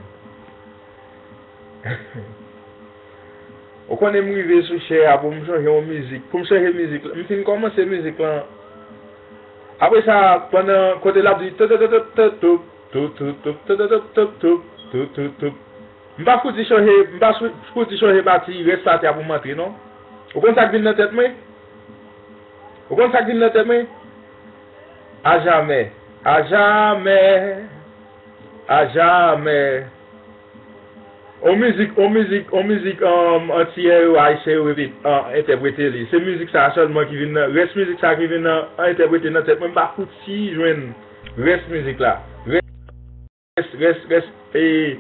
Ou konnen m rive sou chè a pou m chanje yon mizik, pou m chanje mizik la. M fin kòmanse mizik lan, Apre sa, pandan kote l ap di, toup, toup, toup, toup, toup, toup, toup, toup, toup, toup, toup, toup, toup, toup, toup. M pa fouti chonje, m pa fou- fouti chonje pati rès pati a pou m antre, non. Ou konn sa k vin nan tèt mwen? Ou konn sa k vin nan tèt mwen? Ajamè. Ajamè. Ajamè. On mizik, on mizik, on mizik, um, antiyè yo, ayisyen yo repete, uh, entèprete li. Se mizik sa a sèlman ki vin nan, rès mizik sa a ki vin nan, entèprete nan tèt mwen, m pa fouti jwenn rès mizik la. Rès, rès, rès, e,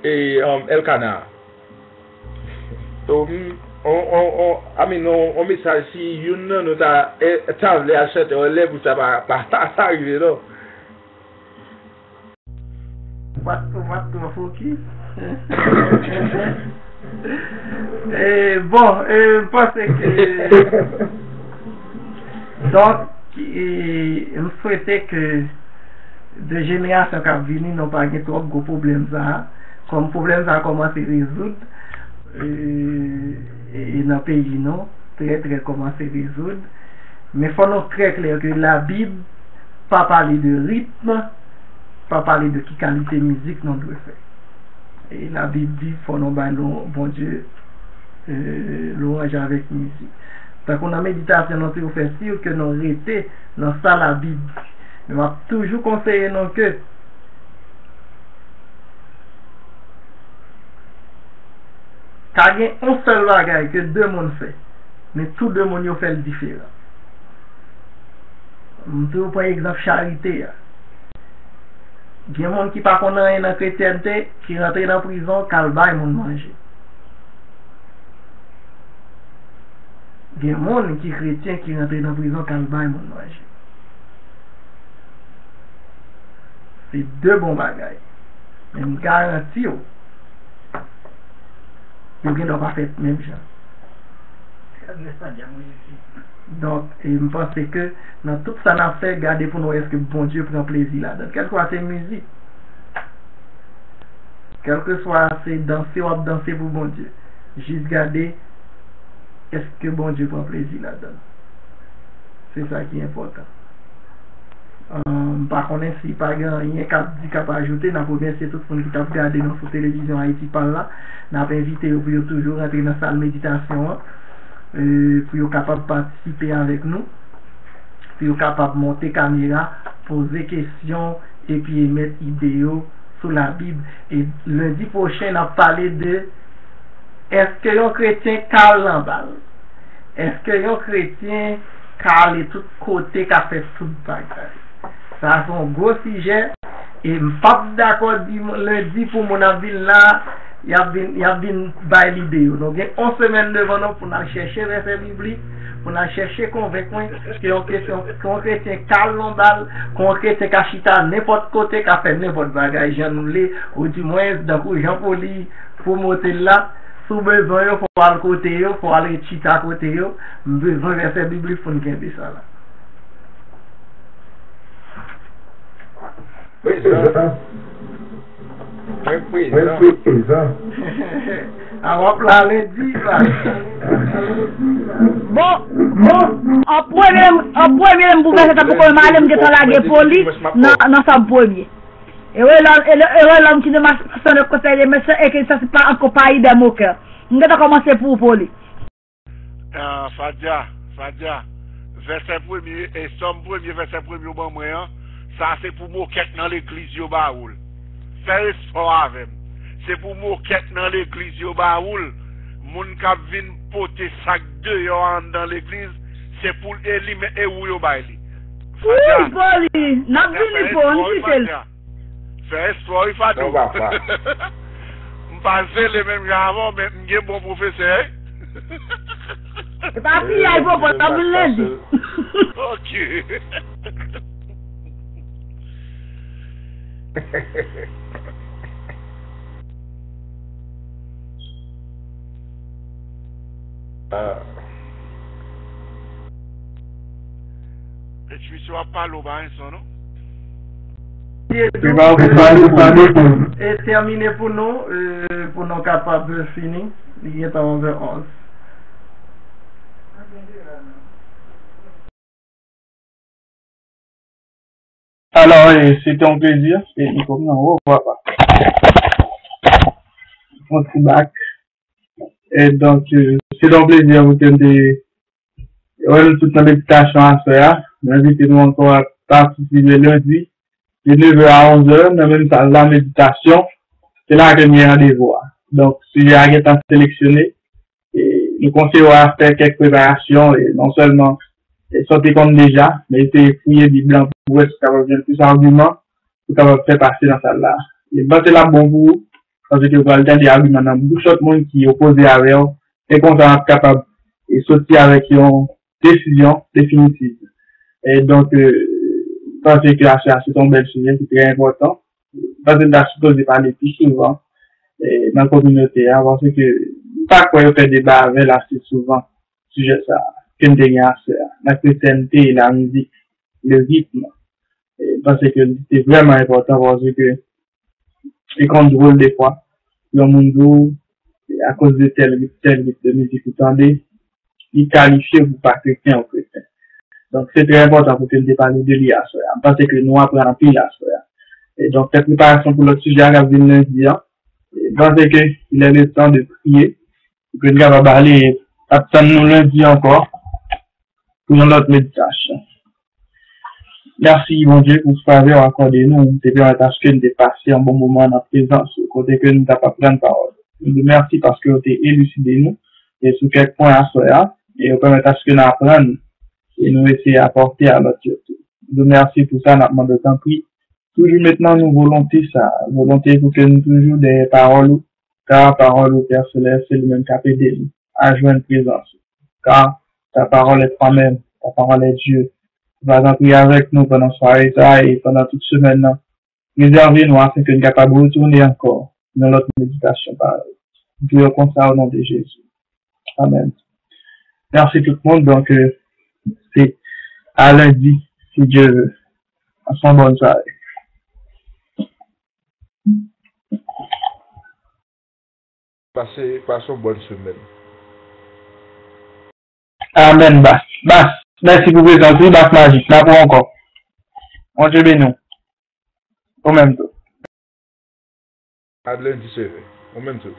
e, um, Elkana. So, m, on, on, on, I mean, on, on mesaj si youn nan nou ta, e, ta vle al chante on lè pou sa pa, pa, pa, pa rive, non. Ou pa t, ou pa t twò fokis. E, bon, e, m panse ke, donk, e, m swete ke de jenerasyon k ap vini, nou pa gen twòp gwo pwoblèm sa a. Kòm pwoblèm sa a kòmanse rezoud, e, e nan peyi nou, trè, trè kòmanse rezoud. Men fò nou trè klè ke Labib pa pale de ritm, pa pale de ki kalite mizik nou dwe fè. E Labib di fò nou bay lou- Bondye, e, lwanj avèk mizik. Tankou nan meditasyon nou, si w fè si ke nou rete nan sa Labib di. Men m ap toujou konseye nou ke ka gen yon sèl bagay ke de moun fè, men tou de moun yo fè l diferan. M toujou pran egzanp charite a. Gen moun ki pa konn anyen nan kretyènte, ki rantre nan prizon, k al bay moun manje. Gen moun ki kretyen ki rantre nan prizon, k al bay moun manje. Se de bon bagay. Men m garanti w, yo gen dwa pa fèt menm jan. Donk, e m panse ke nan tout sa n ap fè, gade pou nou wè èske Bondye pran plezi ladan l. Kèlkeswa se mizik, kèlkeswa se danse w ap danse pou Bondye, jis gade èske Bondye pran plezi ladan l. Se sa ki enpòtan. Ahn, m pa konnen si pa gen anyen k ap di, k ap ajoute. N ap remèsye tout moun ki t ap gade nou sou televizyon Ayiti Pal la. N ap envite yo pou yo toujou rantre nan sal meditasyon an, e, pou yo kapab patisipe avèk nou, pou yo kapab monte kamera, poze kesyon, epi emèt ide yo sou Labib. E lendi pwochen, n ap pale de, èske yon kretyen ka al nan bal? Èske yon kretyen ka ale tout kote, ka fè tout bagay? Sa a se yon gwo sijè, e m p ap dakò di lendi pou moun ap vin la, y ap vin, y ap vin bay lide yo. Nou gen yon semèn devan nou pou n al chèche vèsè biblik, pou n al chèche konvenk mwen ke yon kesyon, ke yon kretyen ka al nan bal, ke yon kretyen ka chita nenpòt kote, ka fè nenpòt bagay jan nou vle, ou di mwen, tankou jan Poli pwomote l la, si w bezwen yo, fò w al kote yo, fò w al ret chita kote yo. M bezwen vèsè biblik pou n kenbe sa la. Prezan. Mwen prezan. Mwen prezan. A w ap la lendi, pa. Bon, bon, an premye, an premye, m pou vèsè tankou kòm m ale, m gentan lage Poli nan, nan Sòm premye. Ere lòm, ere, ere lòm ki ne marche pas selon le conseil des méchants et qui ne s'assied pas en compagnie des moqueurs. M gentan kòmanse pou ou, Poli. Ah, Fadia, Fadia, vèsè premye, e Sòm premye, vèsè premye ou ban mwen an, sa se pou mokè k nan legliz yo ba ou l. Fè espò avè m. Se pou mokè k nan legliz yo ba ou l. Moun k ap vin pote sa k deyò a anndan legliz, se pou l e li men e ou yo bay li. Fadia, Poli, n ap vini pou ou, m kite l. Fè espò wi, Fadou. M pa zele menm jan avè w, men m gen bon pwofesè, wi. Se pa piyay, pòpòt ap vin lendi. Ok. Ah. Etch misye w ap pale, w pa gen son, non? Li pa okipe pale, pale pou. E tèmine pou nou, e, pou nou kapab fini. Li gentan onz è onz. Alò, e, se te yon plezi. E, Nico, non, oh, papa. Yon ti bak. E donk, e, se te yon plezi pou ke m te wè nou tout nan meditasyon aswè a. Mwen envite nou ankò a patisipe lendi, de nèf è a onz è, nan menm sal la, meditasyon. Se la ke n gen randevou a. Donk, sijè a gentan seleksyone. E nou konseye w a fè kèk preparasyon, e non sèlman, e sa w te konn deja, men eseye fouye Bib lan pou w wè si w kapab jwenn plis agiman pou w kapab fè pase nan sal la. E m panse l ap bon pou ou, paske w pral tande agiman nan bouch lòt moun ki opoze avè w, e konsa w ap kapab, e, soti avèk yon desizyon definitiv. E donk, e, m panse ke aswè a se yon bèl sijè ki trè enpòtan. M panse n ta sipoze pale pi souvan, e, nan kominote a, paske m pa kwè yo fè deba avè l ase souvan, sijè sa a, ke n te gen aswè a, nan kretyènte e lamizik, le ritm. E, m panse ke li te vrèman enpòtan, paske li konn dwòl defwa, yon moun di w, e, akoz de tèl ritm, tèl ritm de mizik ou tande, li kalifye w pou pa kretyen ou kretyen. Donk, se trè enpòtan pou ke n te pale de li aswè a. M panse ke nou aprann anpil aswè a. E donk, fè preparasyon pou lòt sijè a k ap vin lendi an. E m panse ke il est le temps de prier, pou ke n kapab ale, ap tann nou lendi ankò pou yon lòt meditasyon. Mèsi, Bondye, pou favè w akòde nou, te pèmèt aske n te pase yon bon moman nan prezans ou, kote ke nou t ap aprann pawòl ou. Nou di w mèsi paske w te eliside nou, e sou kèk pwen aswè a, e w pèmèt aske n aprann, e nou eseye apòte a lòt yo tou. Nou di w mèsi pou sa, n ap mande w tanpri, toujou met nan nou volonte sa, volonte pou ke nou toujou dèyè pawòl ou, ka pawòl ou, Pè Selès, se li menm k ap ede nou a jwenn prezans ou. Car ta parole est toi-même, ta parole est Dieu. Ou va antre avèk nou pandan sware sa a e pandan tout semèn nan. Prezève nou afin ke n kapab retounen ankò nan lòt meditasyon parèy. Nou priye konsa o non de Jezi. Amèn. Mèsi tout moun. Donk, euh, se a lendi, si Dye vle. Pase yon bòn sware. Pase, pase yon bòn semèn. Amèn, Bas. Bas, mèsi pou prezans ou, Bas Majik. N ap wè ankò. Bondye beni w. Ou menm tou. A lendi, sè. Ou menm tou.